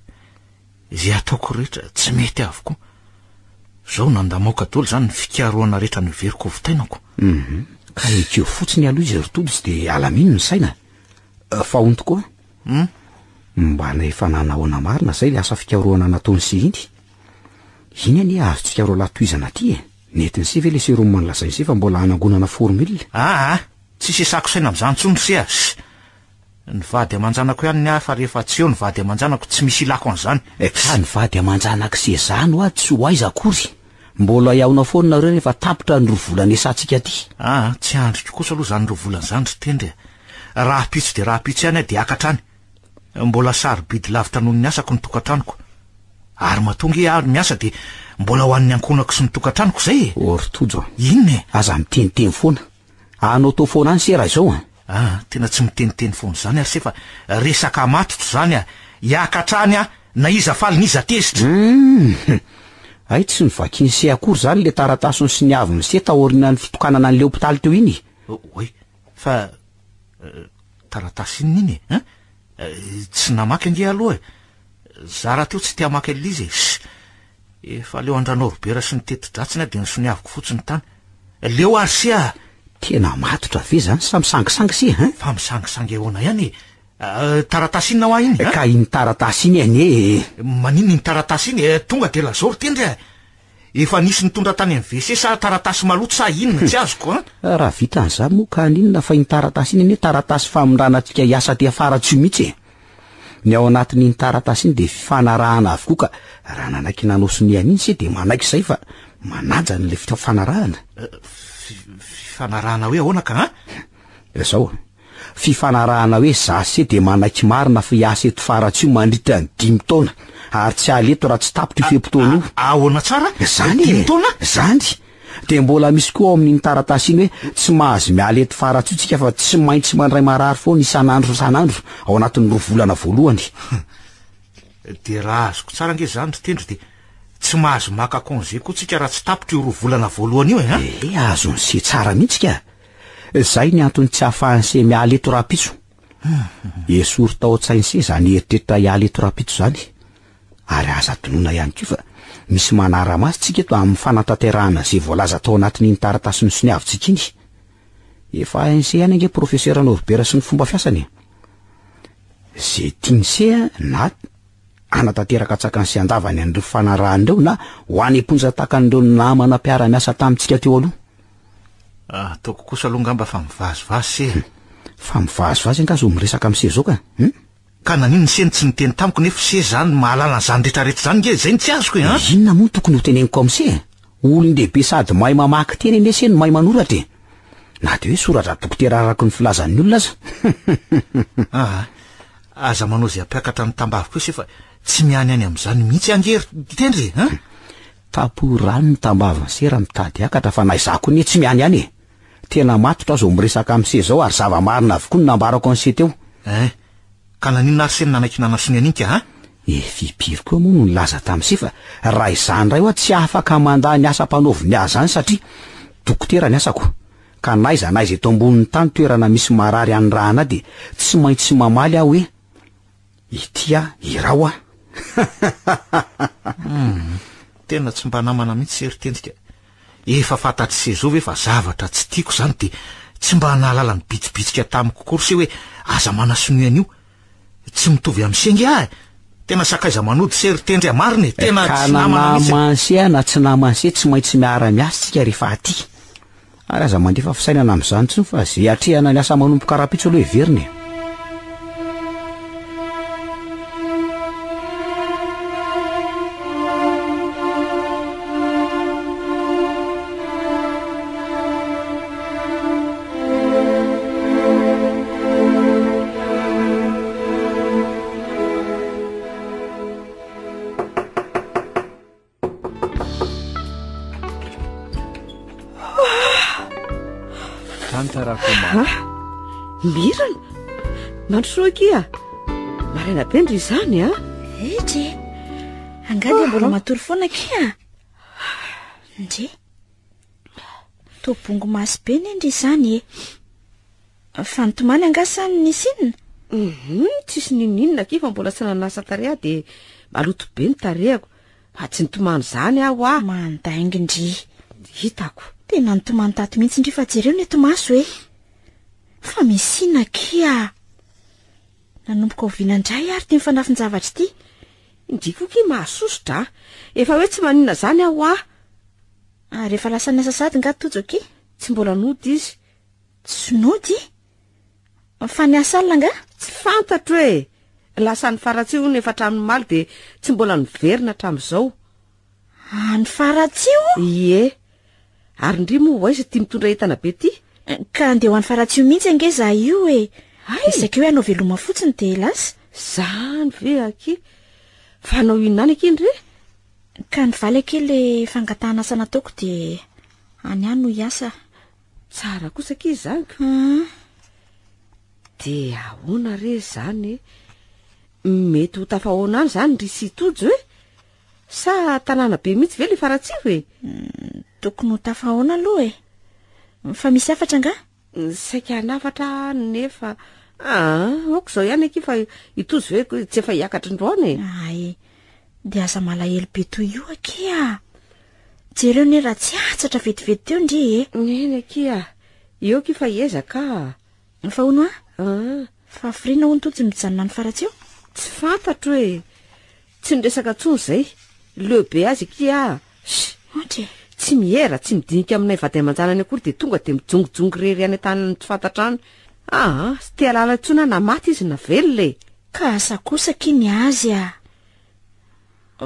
[SPEAKER 4] Izay ataoko rehetra tsy mety avokoa. Zao nandamaoka daholo izany ny fikarohana rehetra noheveriko ho vitainako.
[SPEAKER 6] Hum, ka ekeo fotsiny aloha izy ry Tojo dia alamino ny saina. Fa hono tokoa?
[SPEAKER 4] Hum?
[SPEAKER 6] Mba efa nanahoana marina izay ilay asa fikarohana nataon'i se iny? Iny anie azontsika roalahy tohizana aty e! Nentin'i se ve ilay sérum nolazain'i se fa mbola hanangonana formule?
[SPEAKER 4] Aa! Tsy sesako saina amin'izany intsony ry se a! Ny vady aman-janako ihany ny ahy fa rehefa tsy eo ny vady aman-janako tsy misy ilako an'izany.
[SPEAKER 6] Ka ny vady aman-janak'i Seza no ahy tsy ho aiza akory. Mbola hihaona foana nareo rehefa tapitra ny roa volana iasantsika aty.
[SPEAKER 4] Aa, tsy andriko kosa aloha izany roa volana izany ry Tendry a. Rahampitso dia rahampitso ihany aho dia hiakatra any. Mbola sarobidy lavitra noho ny asako ny tokantranoko. Ary matoa nge aho miasa dia mbola ho an'ny ankohonako sy ny tokantranoko izay e.
[SPEAKER 6] Ô ry Tojo a.
[SPEAKER 4] Inona e?
[SPEAKER 6] Aza miteniteny foana. Anao tao foana any se raha izao an!
[SPEAKER 4] Ah, tena tsy miteniteny foana izany ary se fa resaka matotra izany ah! Hiakatra any aho na iza faly n'iza tezitra!
[SPEAKER 6] Hum! Hay tsy novakian'i se akory izany ilay taratasy nosoniavin'i se taorianan'ny fitokanana an'ilay hopitaly teo iny e!
[SPEAKER 4] Oay, fa taratasy inona iny e? Hein? Tsy namaky ange aloha e! Za rahateo tsy te hamaky an'ilay izy e! Efa leo an-dRanaoribera sy ny teti-dratsiny aho dia nosoniaviko fotsiny tany. Leo ary se a!
[SPEAKER 6] Tena matotra ve zany sa misangisangy se hein?
[SPEAKER 4] Fa misangisangy ahoana ihany e? Taratasy inona hoa iny
[SPEAKER 6] a? Ka iny taratasy iny anie e!
[SPEAKER 4] Maninona iny taratasy iny e? Tonga dia lazao ry Tendry a! Efa nisy nitondra tany amin'ny WC sa taratasy maloto sa inona? Tsy azoko an!
[SPEAKER 6] Raha vita an'izany moa ka haninona fa iny taratasy iny anie taratasy famindrana antsika hiasa aty afara tsy io mihitsy e! Ny ao anatin'iny taratasy iny dia fifanarahana avokoa ka raha nanaiky nanao sonia an'iny se dia manaiky izay fa manaja an'ilay fifanarahana.
[SPEAKER 4] Fifanarahana hoe ahoana ka an?
[SPEAKER 6] Izao, fifanarahana hoe za se dia manaiky marina fa hiasa eto Faratsiho mandritra ny dimy taona ary tsy hiala eto raha tsy tapitra io fe-potoana io.
[SPEAKER 4] Ahoana tsara?
[SPEAKER 6] Izany e!
[SPEAKER 4] Dimy taona?
[SPEAKER 6] Izany! Dia mbola misy koa ao amin'iny taratasy iny hoe tsy mahazo miala eto Faratsiho tsika fa tsy maintsy mandray marary foana isan'andro isan'andro ao anatin'ny roa volana voalohany.
[SPEAKER 4] Dia raha azoko tsara ange izany ry Tendry dia tsy mahazo maka congé koa tsika raha tsy tapitra io roa volana voalohany io e an!
[SPEAKER 6] Eh, azon'i se tsara mihitsy ka! Izay ny antony tsy ahafahan'i se miala eto rahampitso. Esory tao an-tsain'i se izany eritreritra hiala eto rahampitso izany. Ary aza adinoina ihany koa fa misy manara-maso tsika eto amin'ny fanatanterahana izay voalaza tao anatin'iny taratasy nosoniavintsika iny. Efa ANC ihany ange Profesera Norbert sy ny fomba fiasany e. Izay tian'i se na hanatanteraka an-tsakany sy an-davany an'ireo fanarahana ireo na ho any am-ponja tahaka an'ireo namana mpiara-miasa tamintsika teo aloha.
[SPEAKER 4] Ataoko kosa aloha angamba fa mivazivazy se e.
[SPEAKER 6] Fa mivazivazy angaha zao miresaka amin'i se zao ka? Hum?
[SPEAKER 4] Ka naninona se no tsy niteny tamiko nefa se zany mahalala an'izany retraretra izany nge zay no tsy azoko e an!
[SPEAKER 6] Inona moa no tokony ho teneniko amin'i se e? Olon-dehibe sady mahay mamaky teny anie se no mahay manoratra e! Na dia hoe soratra dokotera araka ny filazan'ny olona aza.
[SPEAKER 4] Aa, aza manao izay hampiakatra ny tambaviko eo se fa tsy mianiany amin'izany mihitsy ange ry Tendry e! An!
[SPEAKER 6] Tapohy rano ny tambavin'i se raha mitady hiakatra fa na izaho koa anie tsy mianiany e! Tena matotra aho zao miresaka amin'i se zao ary zava-marina avokoa ny nambarako an'i se teo.
[SPEAKER 4] Hein! Ka naninona ary se no nanaiky nanasonia an'iny ka an?
[SPEAKER 6] Efa impiry koa moa no nilaza tamin'i se fa raha izaho indray hoa tsy afaka mandà ny asa ampanaoviny ahy izany satria dokotera ny asako. Ka n'aiza n'aiza eto ambonin'ny tany toerana misy marary anirahana ahy dia tsy maintsy mamaly aho hoe ity aho, iraho aho.
[SPEAKER 4] Humm, tena tsy mba namana mihitsy se ry Tendrika. Efa fantatr'i se zao ve fa zavatra tsy tiako izany dia tsy mba nahalala nibitsibitsika tamiko akory se hoe aza manasonia an'io. Tsy mitovy amin'i se nge aho e! Tena sakaiza manody se ry Tendry a! Marina e! Tena
[SPEAKER 6] Ka
[SPEAKER 4] tsy
[SPEAKER 6] na
[SPEAKER 4] namana mihitsy e!
[SPEAKER 6] naman'i se aho na tsy naman'i se tsy maintsy miara-miasa tsika rehefa aty. Ary aza mandefa fisainana amin'izany intsony fa ze atrehana ny asa manomboka rahampitso aloha heverina e!
[SPEAKER 5] Ah, Mirana! Mandrosoa akia! Maraina be ndry izany a!
[SPEAKER 1] Etry e! Angaha dia mbola matory foana akia? Ndry! Toa bongo maso be ne ndry izany e! Fa nitomany angaha sa nisy inona?
[SPEAKER 5] Hum, tsisy n'inon'inona akia fa mbola tsy nanasa tarehy aho dia maloto be ny tarehako. Fa tsy nitomany izany aho hoa.
[SPEAKER 1] Mandainga ndry.
[SPEAKER 5] Hitako.
[SPEAKER 1] Tena nitomany tato mihitsy ndry fa jereo ny eto maso e. Fa misy inona akia? Nanomboka oviana indray ary ity mifanafin-javatra ity?
[SPEAKER 5] Ndry koa akia mahasosotra a. Efa hoe tsy maninona izany aho hoa.
[SPEAKER 1] Ary efa lasa niasa sahady nga Tojo akia?
[SPEAKER 5] Tsy mbola nody izy.
[SPEAKER 1] Tsy nody? Fa niasa alina angaha?
[SPEAKER 5] Tsy fantatro e! Lasa any Faratsiho hono efa hatramin'ny omaly dia tsy mbola niverina hatramin'izao.
[SPEAKER 1] Any Faratsiho?
[SPEAKER 5] Ie. Ary ndry moa ho aiza ity mitondra entana be ity?
[SPEAKER 1] Ka andeha ho any Faratsiho mihitsy ange izaho io e! Hay! Dia saika hoe hanao veloma fotsiny dia lasa.
[SPEAKER 5] Zany ve akia? Fa hanao inona any akia ndry?
[SPEAKER 1] Ka nivaly akia ilay fangatahana asa nataoko dia any ihany no hiasa.
[SPEAKER 5] Tsara kosa akia izany ko. Dia ahoana re izany e? Mety ho tafahoana any izany ry sy Tojo e? Sa tanàna be mihitsy ve le Faratsiho e?
[SPEAKER 1] Tokony ho tafahoana aloha e. Fa misy hafatra angaha?
[SPEAKER 5] Saika hanafatra aho nefa ah, ok izao ihany akia fa i Tojo ve tsy efa hiakatra androany e?
[SPEAKER 1] Ay, dia aza malahelo be toy io akia. Jereo anie raha tsy hatsatra vetivety teo ndry e.
[SPEAKER 5] Eny akia, eo akia fa hiezaka
[SPEAKER 1] ah. Fa hono ah, ah. Fa hafiriana hono Tojo mijanona any Faratsiho?
[SPEAKER 5] Tsy fantatro e. Tsy niresaka intsony izay. Leo be azy akia ah. Sh!
[SPEAKER 1] Ohatra e.
[SPEAKER 5] Tsy miera, tsy midinika aminay vady aman-janany akory dia tonga dia mijongojongo irery any an-taniny tsy fantatra any. Ah, tsy te hahalala intsony aho na maty izy na velona e.
[SPEAKER 1] Ka asa kosa akia ny azy ah.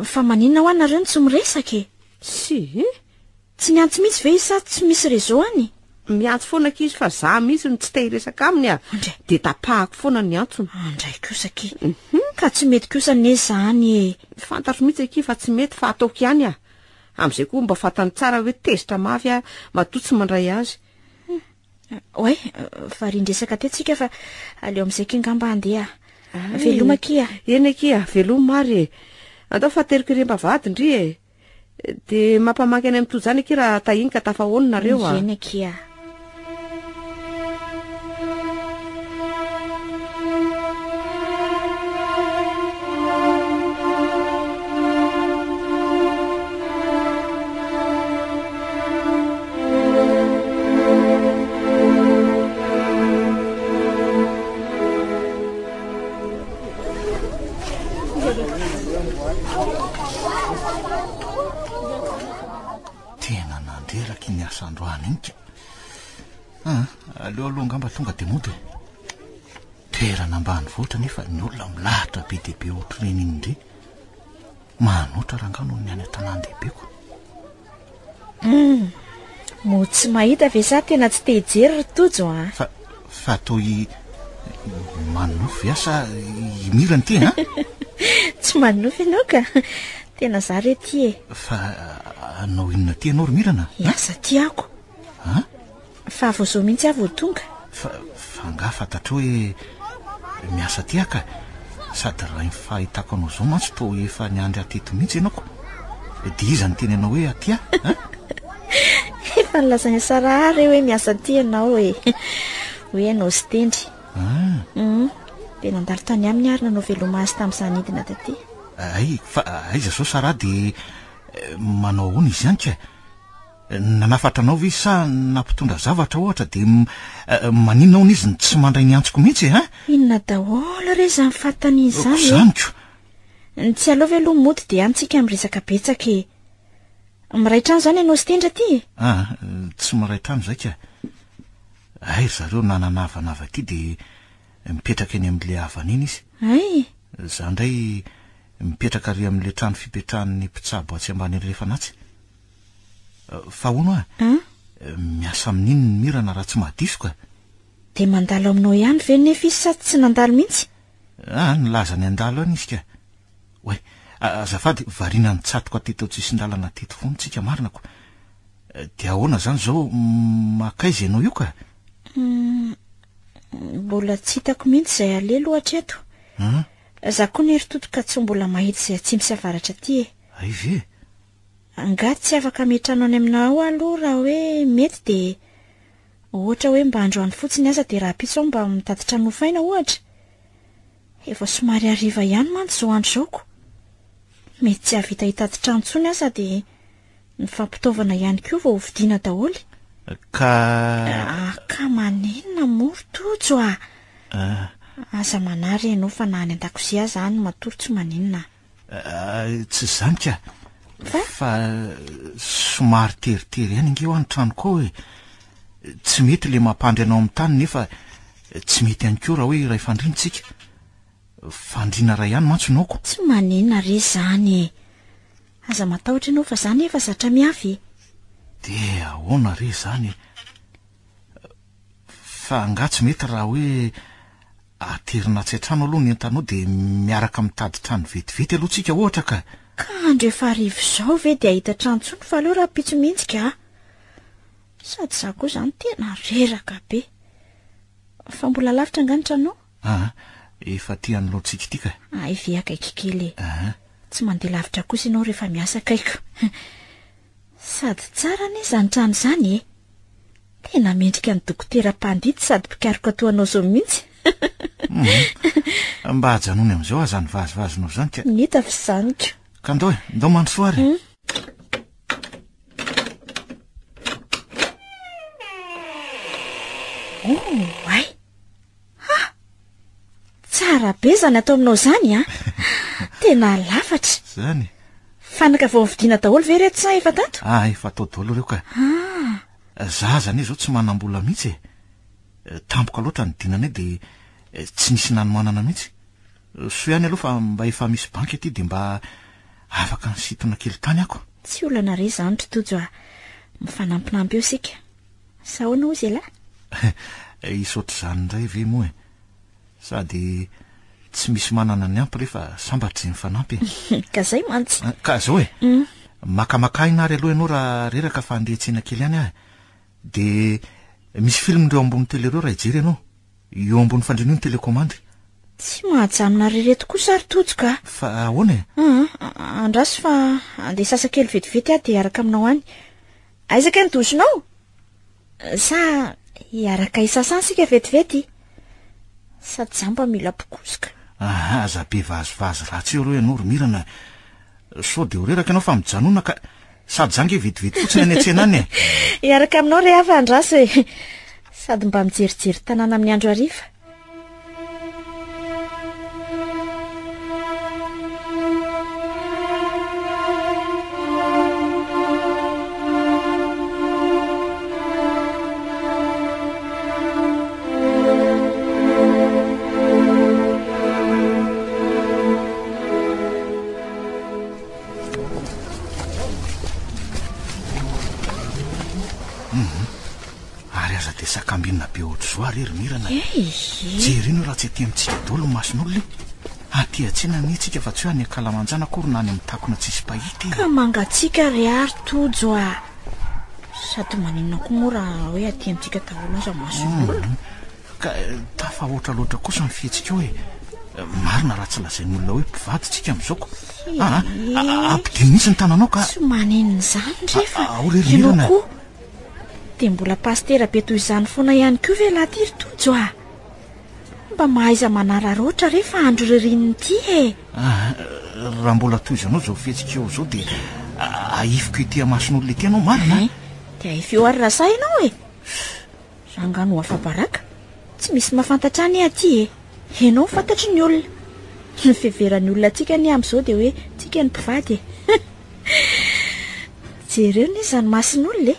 [SPEAKER 1] Fa maninona hoa nareo no tsy miresaka e?
[SPEAKER 5] Tsia.
[SPEAKER 1] Tsy miantso mihitsy ve izy sa tsy misy réseau any?
[SPEAKER 5] Miantso foana akia izy fa za mihitsy no tsy te hiresaka aminy a!
[SPEAKER 1] Andray.
[SPEAKER 5] Dia tapahako foana ny antsony.
[SPEAKER 1] Andray kosa akia. Ka tsy mety kosa anie izany e!
[SPEAKER 5] Fantatro mihitsy akia fa tsy mety fa ataoko ihany a! Amin'izay koa mba fantany tsara hoe tezitra mafy aho matoa tsy mandray azy.
[SPEAKER 1] Oay, varian-dresaka teo tsika fa aleo amin'izay akia ngamba handeha. Veloma akia.
[SPEAKER 5] Eny akia, veloma ary e. Andao fa ateriko ery am-bavahady ndry e. Dia mampamangy any amin'ny Tojo any akia raha tahiny ka tafahoana nareo a.
[SPEAKER 1] Eny akia.
[SPEAKER 4] Tena nandreraka iny asa androany iny ka. Ah, aleo aloha angamba tonga dia mody e. Toerana ambanivohitra nefa ny olona milahatra be dia be ohatr'ireny iny indray. Manoatra rangahy noho ny any an-tanàn-dehibe ko.
[SPEAKER 1] Hum, moa tsy mahita ve sa tena tsy te hijery ry Tojo a?
[SPEAKER 4] Fa, fa toa i manonofy ve aho sa i Mirana ity a?
[SPEAKER 1] Tsy manonofy ianao ka. Tena za re ty e.
[SPEAKER 4] Fa hanao inona aty ianao ry Mirana?
[SPEAKER 1] Hiasa aty ako.
[SPEAKER 4] A?
[SPEAKER 1] Fa vao izao mihitsy aho vao tonga.
[SPEAKER 4] Fa, fa angaha fantatrao hoe miasa aty aho ka? Sady raha ny fahitako anao izao mantsy toa efa niandry ahy teto mihitsy ianao ko. Dia iza niteny anao hoe aty aho, hein?
[SPEAKER 1] Efa nilazain'i Sarah ahy re hoe miasa aty ianao e. Hoe ianao sy Tendry.
[SPEAKER 4] Ah.
[SPEAKER 1] Hum. Dia nandalo tany aminy aho ary nanao veloma azy tamin'izaho nidina taty.
[SPEAKER 4] Hay, fa aiza izao Sarah dia manao ahoana izy any ka? Nanafatra anao ve izy sa nampitondra zavatra ohatra dia maninona hono izy no tsy mandray ny antsoko mihitsy e, hein?
[SPEAKER 1] Inona daholo re izany fanontaniana izany e?
[SPEAKER 4] Izany ko!
[SPEAKER 1] Ny tsy aleo ve aloha mody dia any tsika miresaka betsaka e. Miray trano izany ianao sy Tendry aty e?
[SPEAKER 4] Ah, tsy miray trano izay ka. Hay ry zareo nanana havana avy aty dia mipetraka eny amin'ilay havana iny izy.
[SPEAKER 1] Hay!
[SPEAKER 4] Izaho indray mipetraka ary amin'ilay trano fipetrahan'ny mpitsabo atsy ambany andrefana atsy. Fa hono hoa, miasa amin'iny ny mirana raha tsy mahadiso ka.
[SPEAKER 1] Dia mandalo aminao ihany ve nefa izy sa tsy nandalo mihitsy?
[SPEAKER 4] Ah, nilaza ny handalo ihany izy ka. Oay, azafady, variana nitsatoka teto an-tsisin-dalana teto foana tsika marina ko. Dia ahoana izany izao, makaiza ianao io ka?
[SPEAKER 1] Mbola tsy hitako mihitsy izay aleha aloha hatreto. Za koa nery Toto ka tsy mbola mahita izay atsimo sy avaratra aty e.
[SPEAKER 4] Hay ve?
[SPEAKER 1] Angaha tsy afaka mitrano any aminao aloha raha hoe mety dia ohatra hoe mba androany fotsiny aza dia rahampitso aho mba mitady trano hofaina ohatra? Efa somary hariva ihany mantsy izao andro izao ko. Mety tsy hahavita hitady trano intsony aho sady ny fampitaovana ihany koa vao hovidiana daholo.
[SPEAKER 4] Ka.
[SPEAKER 1] Ah, ka maninona moa ry Tojo ah?
[SPEAKER 4] Ah.
[SPEAKER 1] Aza manary ianao fa na any an-dakozia aza any matory tsy maninona.
[SPEAKER 4] Ah, tsy izany ka.
[SPEAKER 1] Fa?
[SPEAKER 4] Fa somary teritery ihany ange hoa ny tranoko ao e. Tsy mety ilay mampandry anao amin'ny tany nefa tsy mety ihany koa raha hoe iray fandriana tsika. Fandriana iray ihany mantsy no aoko.
[SPEAKER 1] Tsy maninona re izany e. Aza matahotra ianao fa za nefa zatra miafy e.
[SPEAKER 4] Dia ahoana re izany e? Fa angaha tsy mety raha hoe aterina atsy an-trano aloha ny entanao dia miaraka mitady trano vetivety aloha tsika ohatra ka.
[SPEAKER 1] Ka andro efa hariva izao ve dia hahita trano intsony fa aleo rahampitso mihitsy ka. Sady za koa izany tena reraka be. Fa mbola lavitra angaha ny tranonao?
[SPEAKER 4] Aa, efa aty anoloantsika ity ka.
[SPEAKER 1] Hay ve akaiky kely e.
[SPEAKER 4] Aa.
[SPEAKER 1] Tsy mandeha lavitra kosa ianao rehefa miasa akaiko. Sady tsara anie izany trano izany e! Tena mendrika ny dokotera mpandidy sady mpikaroka toa anao izao mihitsy.
[SPEAKER 4] Mhm. Mba ajanony amin'izao aza ny vazivazinao izany ka.
[SPEAKER 1] Ny hita fa izany ko.
[SPEAKER 4] Ka ndao e, ndao mandrosoa ary.
[SPEAKER 1] Hmm. Oh, ay. Ha! Tsara be izany atao aminao izany an! Tena lafatra.
[SPEAKER 4] Izany.
[SPEAKER 1] Fanaka vao novidiana daholo ve ireto sa efa tato?
[SPEAKER 4] Ah, efa tao daholo ireo ka.
[SPEAKER 1] Ah.
[SPEAKER 4] Za aza anie izao tsy manam-bola mihitsy e. Tampoka loatra ny dinanay dia tsy nisy nanomanana mihitsy. Soa ihany aloha fa mba efa misy banky aty dia mba afaka nisintona kely tany ako.
[SPEAKER 1] Tsy olana re izany ry Tojo a. Mifanampinampy eo isika. Sa ahoana hozy ialahy?
[SPEAKER 4] Hisy ohatr'izany indray ve moa e? Sady tsy misy manana ny ampy re fa sambatra izay mifanampy
[SPEAKER 1] e. Ka zay mantsy.
[SPEAKER 4] Ah, ka zao e.
[SPEAKER 1] Mm.
[SPEAKER 4] Makamaka aina ary aloha ianao raha reraka fa handeha hiantsena kely ihany aho. Dia misy film ireo ambony télé ireo raha hijery ianao. Eo ambony fandriana io ny télécommande.
[SPEAKER 1] Tsy mahajanona ry reto kosa ry Tojo ka.
[SPEAKER 4] Fa ahoana e?
[SPEAKER 1] Ah, andraso fa andeha sasa kely vetivety aho dia hiaraka aminao any. Aiza kay ny douche-nao? Sa hiaraka hisasa any isika vetivety? Sady za mba mila mpikosoka.
[SPEAKER 4] Aha, aza be vazivazy ratsy eo reo ianao ry Mirana. Sao dia ho reraka ianao fa mijanona ka. Sady za nge vetivety fotsiny any an-tsena any e.
[SPEAKER 1] Hiaraka aminao re aho fa andraso e. Sady mba mijerijery tanàna amin'ny andro hariva.
[SPEAKER 4] Ary aza dia sakambinina be ohatr'izao ary ry Mirana
[SPEAKER 1] e.
[SPEAKER 4] Jereo raha tsy aty amintsika daholo ny mason'olona e. Aty an-tsena anie tsika fa tsy hoe any ankalamanjana akory na any amin'ny takona tsisy mpahita e.
[SPEAKER 1] Ka mangatsiaka re ary Tojo a. Sady maninona koa moa raha hoe aty amintsika daholo aza mason'olona.
[SPEAKER 4] Hmm. Ka eh, tafahoatra loatra kosa ny fihetsikao e. Marina raha tsy lazain'olona hoe mpivady tsika amin'izao ko. Ah, ah, ampidino mihitsy ny tananao ka.
[SPEAKER 1] Tsy maninona izany re fa
[SPEAKER 4] Ah, ao re ry
[SPEAKER 1] ianao
[SPEAKER 4] Mirana.
[SPEAKER 1] koa. Dia mbola pasitera be toy izany foana ihany koa ve lahy ty ry Tojo ah? Mba mahaiza manararaotra re fa andro ririnina ity e!
[SPEAKER 4] Ah, raha mbola tohizanao izao fihetsikao izao dia ahifiko ety amason'olona ety ianao marina a!
[SPEAKER 1] Dia ahify eo ary raha sahy ianao e! Za angaha no afa-baraka? Tsy misy mahafantatra anie aty e! Ianao no fantatry ny olona. Ny fiheveran'ny olona antsika anie amin'izao dia hoe tsika no mpivady e! Jereo anie izany mason'olona e!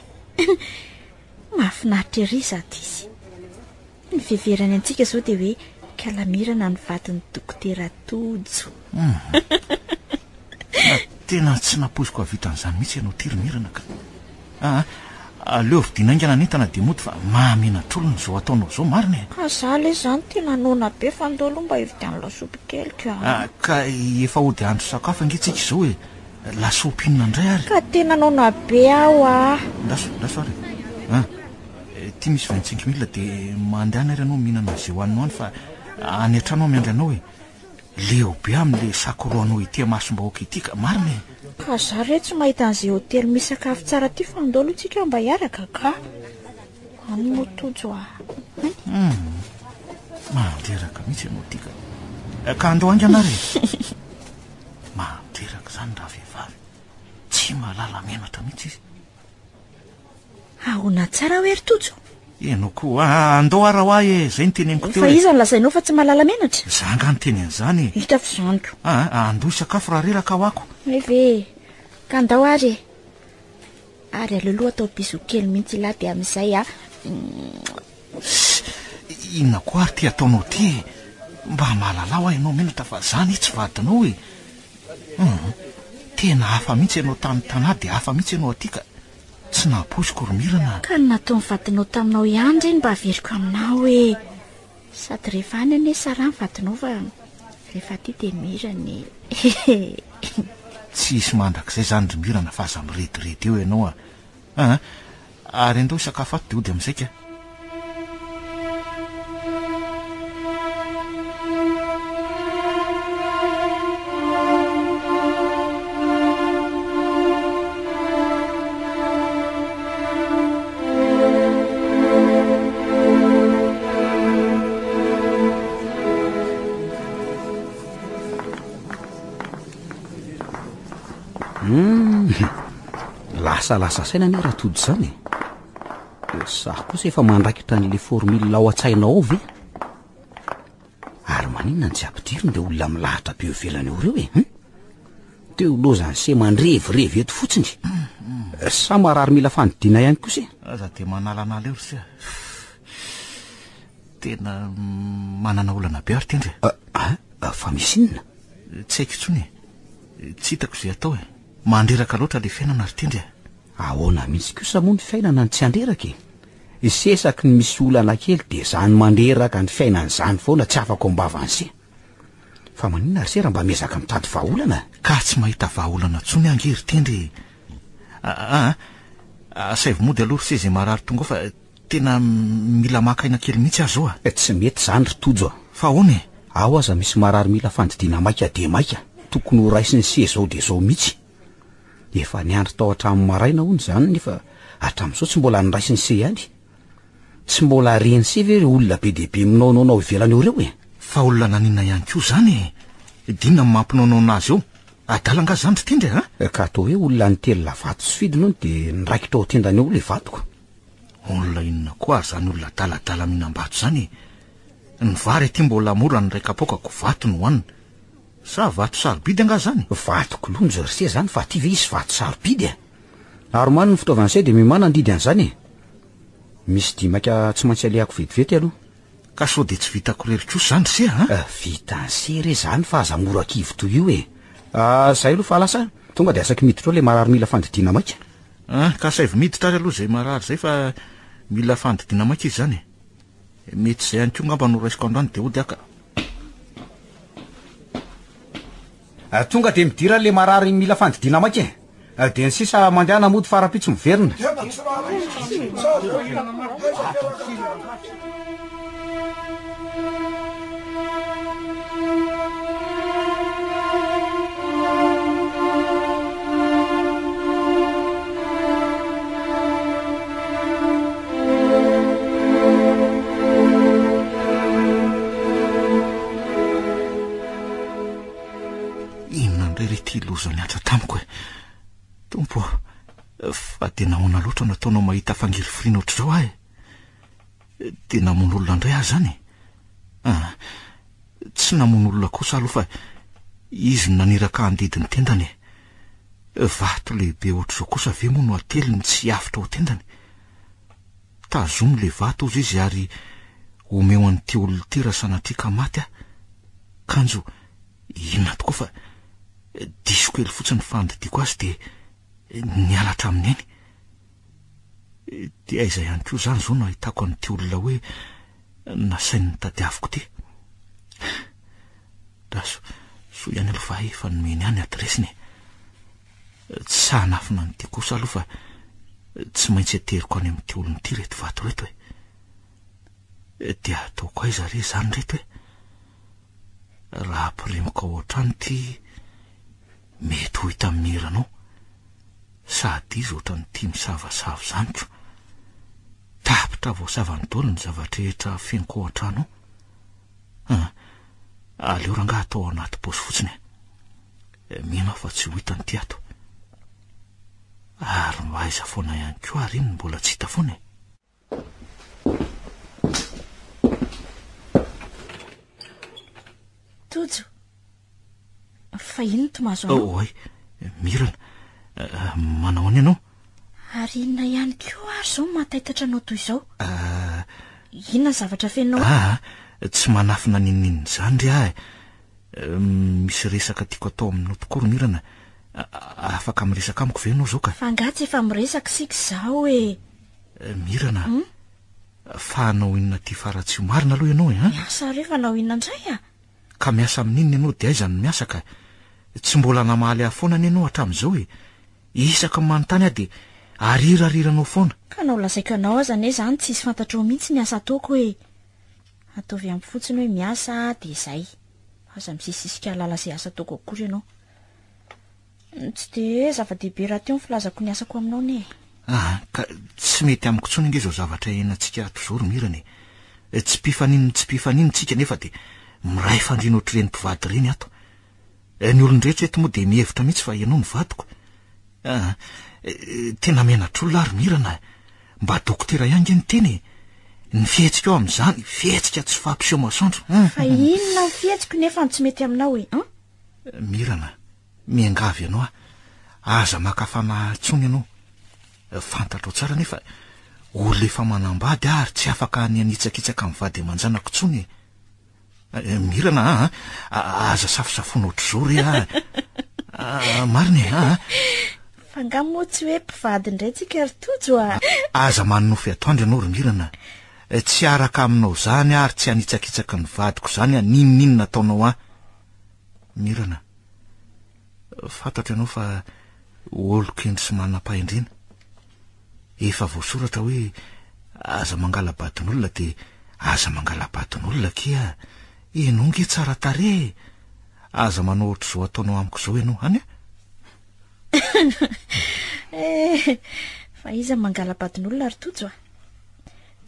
[SPEAKER 1] Mahafinaritra ery izato izy. Ny fiheverany antsika izao dia hoe Kalamirana ny vadin'ny Dokotera Tojo.
[SPEAKER 4] Tena tsy nampoiziko hahavita an'izany mihitsy ianao ity ry Mirana ka. Aa, aleo vidiana haingana ny entana dia mody fa mahamenatr'olona izao ataonao izao marina e.
[SPEAKER 1] Ka za le zany tena noana be fa ndao aloha mba hividiano lasopy kely ka.
[SPEAKER 4] Ah, ka efa hody hahandro sakafo ange tsika izao e. Lasopy inona indray ary?
[SPEAKER 1] Ka tena noana be aho ah.
[SPEAKER 4] Ndaso, ndaso ary e. Ah, ity misy 25 mille dia mandehana ary ianao mihinana izay hohaninao any fa any an-trano aho miandry anao e. Leo be amin'ilay sakorohanao ety imasom-bahoaka ity ka, marina e.
[SPEAKER 1] Ka za re tsy mahita an'izay hotely misy sakafo tsara aty fa ndao aloha tsika mba hiaraka ka. Any moa Tojo a. Any.
[SPEAKER 4] Hum. Mandreraka mihitsy ianao ity ka. Ka andao haingana ary e. Mandreraka izany ravehivavy. Tsy mahalala menatra mihitsy izy.
[SPEAKER 1] Ahoana tsara hoe ry Tojo?
[SPEAKER 4] Ianao koa, andao ara ho ahy e, zay no teneniko teo e.
[SPEAKER 1] Fa iza no lazainao fa tsy mahalala menatra?
[SPEAKER 4] Za angaha niteny an'izany e.
[SPEAKER 1] Hita f'izany ko.
[SPEAKER 4] Aa, andao hisakafo raha reraka aho ako.
[SPEAKER 1] Hay ve e. Ka andao ary e. Ary aleo aloha atao bisou kely mihitsy ilah dia amin'izay a.
[SPEAKER 4] Ssss, inona koa ary ity ataonao ity e? Mba mahalala hoa ianao menatra fa za anie tsy vadinao e. Hum, tena hafa mihitsy ianao tany Tanà dia hafa mihitsy ianao aty ka. Tsy nampoiziko ry Mirana a.
[SPEAKER 1] Ka ny nataon'ny vadinao taminao ihany re no mba averiko aminao e. Sady rehefa any anie Sarah ny vadinao fa rehefa aty dia Mirana e.
[SPEAKER 4] Tsy hisy mandrakizay izany ry Mirana fa aza mirediredy eo ianao a. Aa, ary andao hisakafo ato dia hody amin'izay ka.
[SPEAKER 6] Hum, lasalasa saina anie raha tody izany e. Za kosa efa mandraikitra an'le formule ao an-tsainao ao ve? Ary maninona no tsy ampidirina ireo olona milahatra be eo ivelany eo ireo e? Hum? Teo lozan'ny se mandrevirevy eto fotsiny. Sa marary mila fandidiana ihany kosa e?
[SPEAKER 4] Aza dia manalanala eo ry se a. Tena manana olana be aho ry Tendry e.
[SPEAKER 6] Ah, ah, fa misy inona?
[SPEAKER 4] Tsy haiko intsony e. Tsy hitako izay atao e. Mandreraka loatra ilay fiainana ry Tendry a.
[SPEAKER 6] Ahoana mihitsy kosa moa ny fiainana no tsy handreraka e? Sesaky ny misy olana kely dia izany mandreraka ny fiainana izany foana tsy afaka ao am-bavan'i se. Fa maninona ry se raha mba miezaka mitady vahaolana?
[SPEAKER 4] Ka tsy mahita vahaolana intsony aho ange ry Tendry e! Aa, asaivo mody aloha ry se izay marary tonga ao fa tena mila maka aina kely mihitsy aho izao a!
[SPEAKER 6] Tsy mety izany ry Tojo a!
[SPEAKER 4] Fa ahoana e?
[SPEAKER 6] Ao aza misy marary mila fandidiana maika dia maika, tokony ho raisin'i se izao dia izao mihitsy. Efa niandry tao hatramin'ny maraina hono izany nefa hatramin'izao tsy mbola noraisin'i se ihany. Tsy mbola ren'i se ve ireo olona be dia be minaonaona ao ivelany ao ireo e?
[SPEAKER 4] Fa olona naninona ihany koa izany e? Dia inona no mampinaonaona azy eo? Adala angaha izany ry Tendry a?
[SPEAKER 6] Ka atao hoe olona nitelina vato sy fidiny hono dia niraikitra ao an-tendany ao ilay vatoko.
[SPEAKER 4] Olona inona koa ary izany olona adaladala mihinam-bato izany e? Ny vary aty mbola mora ny iray kapoaka ko vato no hohanina. Sa vato sarobidy angaha izany?
[SPEAKER 6] Vato kilonjy ry se zany fa aty ve hisy vato sarobidy e? Ary omano ny fitaovan'i se dia miomàna handidy an'izany e! Misy dia maika tsy maintsy alehako vetivety aloha.
[SPEAKER 4] Ka sao dia tsy vitako irery kosa izany ry se a?
[SPEAKER 6] Vitan'i se re izany fa aza mora kivy toy io e! Zay aloha fa lasa, tonga dia asaiko miditra ao ilay marary mila fandidiana maika.
[SPEAKER 4] Ah, ka asaivo miditra ary aloha izay marary izay fa mila fandidiana maika izy izany e! Mety izay ihany koa angamba no raisiko androany dia hody aho ka.
[SPEAKER 6] Tonga dia midira le marary mila fandidiana maika e! Dia ny sisa mandehana mody fa rahampitso miverina.
[SPEAKER 4] Inona indray re ity loza nihatra tamiko e? Tompo ô, fa dia nahoana loatra no ataonao mahita fangirifiriana ohatr'izao aho e? Dia namono olona indray aho izany e? Ah, tsy namono olona kosa aloha fa izy no naniraka handidy ny tendany e. Vato lehibe ohatr'izao kosa ve moa no ateliny tsy hiavotra ao tendany? Tazomy le vato hozy izy ary omeo an'ity olona ity raha sanatria ka maty aho. Kanjo inona tokoa fa diso kely fotsiny ny fandidiako azy dia niala hatramin'ny ainy. Dia aiza ihany koa izany izao no ahitako an'ity olona hoe nasainy notadiaviko ity? Raha soa ihany aloha fa efa nomeny ahy ny adiresiny e. Tsy sahy hanafina an'ity kosa aloha fa tsy maintsy ateriko any amin'ity olona ity ireto vato ireto e. Dia ataoko aiza re izany ireto e? Raha ampirimiko ao an-trano ity mety ho hita miranao. Sady izy ohatran'ny tia misavasava izany ko. Tapitra voasavany daholo ny zava-drehetra afeniko ao an-trano ao. Ah, aleo rangaha atao ao anaty paosy fotsiny e. Mino aho fa tsy ho hitany ity ato. Ary mba aiza foana ihany koa ary iny no mbola tsy hita foana e.
[SPEAKER 1] Tojo, fa inona no tomazo anao?
[SPEAKER 4] Oay, Mirana, eh, manao ahoana ianao?
[SPEAKER 1] Ary inona ihany koa ary izao no mahataitatra anao toy izao? Inona ny zavatra fenonao?
[SPEAKER 4] Ah, tsy manafina n'inon'inona izany ry ahy. Eh, misy resaka tiako atao aminao tokoa ry Mirana. Afaka miresaka amiko ve ianao izao ka?
[SPEAKER 1] Fa angaha tsy efa miresaka isika izao e?
[SPEAKER 4] Eh, Mirana, hmm? fa hanao inona aty Faratsiho marina aloha ianao e? An?
[SPEAKER 1] Miasa re fa hanao inona indray ah?
[SPEAKER 4] Ka miasa amin'inona ianao dia aiza no miasa ka? Tsy mbola namaly ahy foana anie ianao hatramin'izao e! Isaky ny manontany aho dia arirariranao foana.
[SPEAKER 1] Ka na ho lazaiko anao aza anie izany tsisy fantatrao mihitsy ny asa ataoko e! Ataovy amiko fotsiny hoe miasa aho dia izay. Aza misisisika hahalala izay asa ataoko akory ianao. Tsy dia hoe zava-dehibe rahateo ny filazako ny asako aminao anie e.
[SPEAKER 4] Ah, ka tsy mety amiko intsony ange izao zavatra iainantsika ato izao ry Mirana e. Tsy mpifanino tsy mpifanino tsika nefa dia miray fandriana ohatr'ireny mpivady ireny ato. Ny olon-drehetra eto moa dia mihevitra mihitsy fa ianao no vadiko. Ah, tena menatr'olona aho ry Mirana a. Mba dokotera ihany nge ny tena e. Ny fihetsika ao amin'izany, fihetsika tsy fampiseho masoandro.
[SPEAKER 1] Fa inona ny fihetsiko nefa no tsy mety aminao e, an?
[SPEAKER 4] Mirana, miangavy anao aho, aza maka fanahy intsony ianao. Fantatrao tsara anefa, olona efa manambady aho ary tsy afaka ny hanitsakitsaka ny vady aman-janako intsony e. Eh, Mirana a, ah, aza safosafoana ohatr'izao re a. Ah, marina e, ah.
[SPEAKER 1] Fa angaha moa tsy hoe mpivady indray tsika ry Tojo a?
[SPEAKER 4] Aza manonofy atoandro ianao ry Mirana. Eh, tsy araka aminao izany aho ary tsy hanitsakitsaka ny vadiko izany aho, n'inon'inona ataonao ahy. Mirana, fantatro ianao fa olon-kendry sy manam-pahendrena. Efa voasoratra hoe aza mangala-badin'olona dia aza mangala-badin'olona akia. Ianao nge tsara tarehy e! Aza manao ohatr'izao ataonao amiko izao ianao, any a!
[SPEAKER 1] Eh, fa iza mangala-badin'olona ry Tojo a?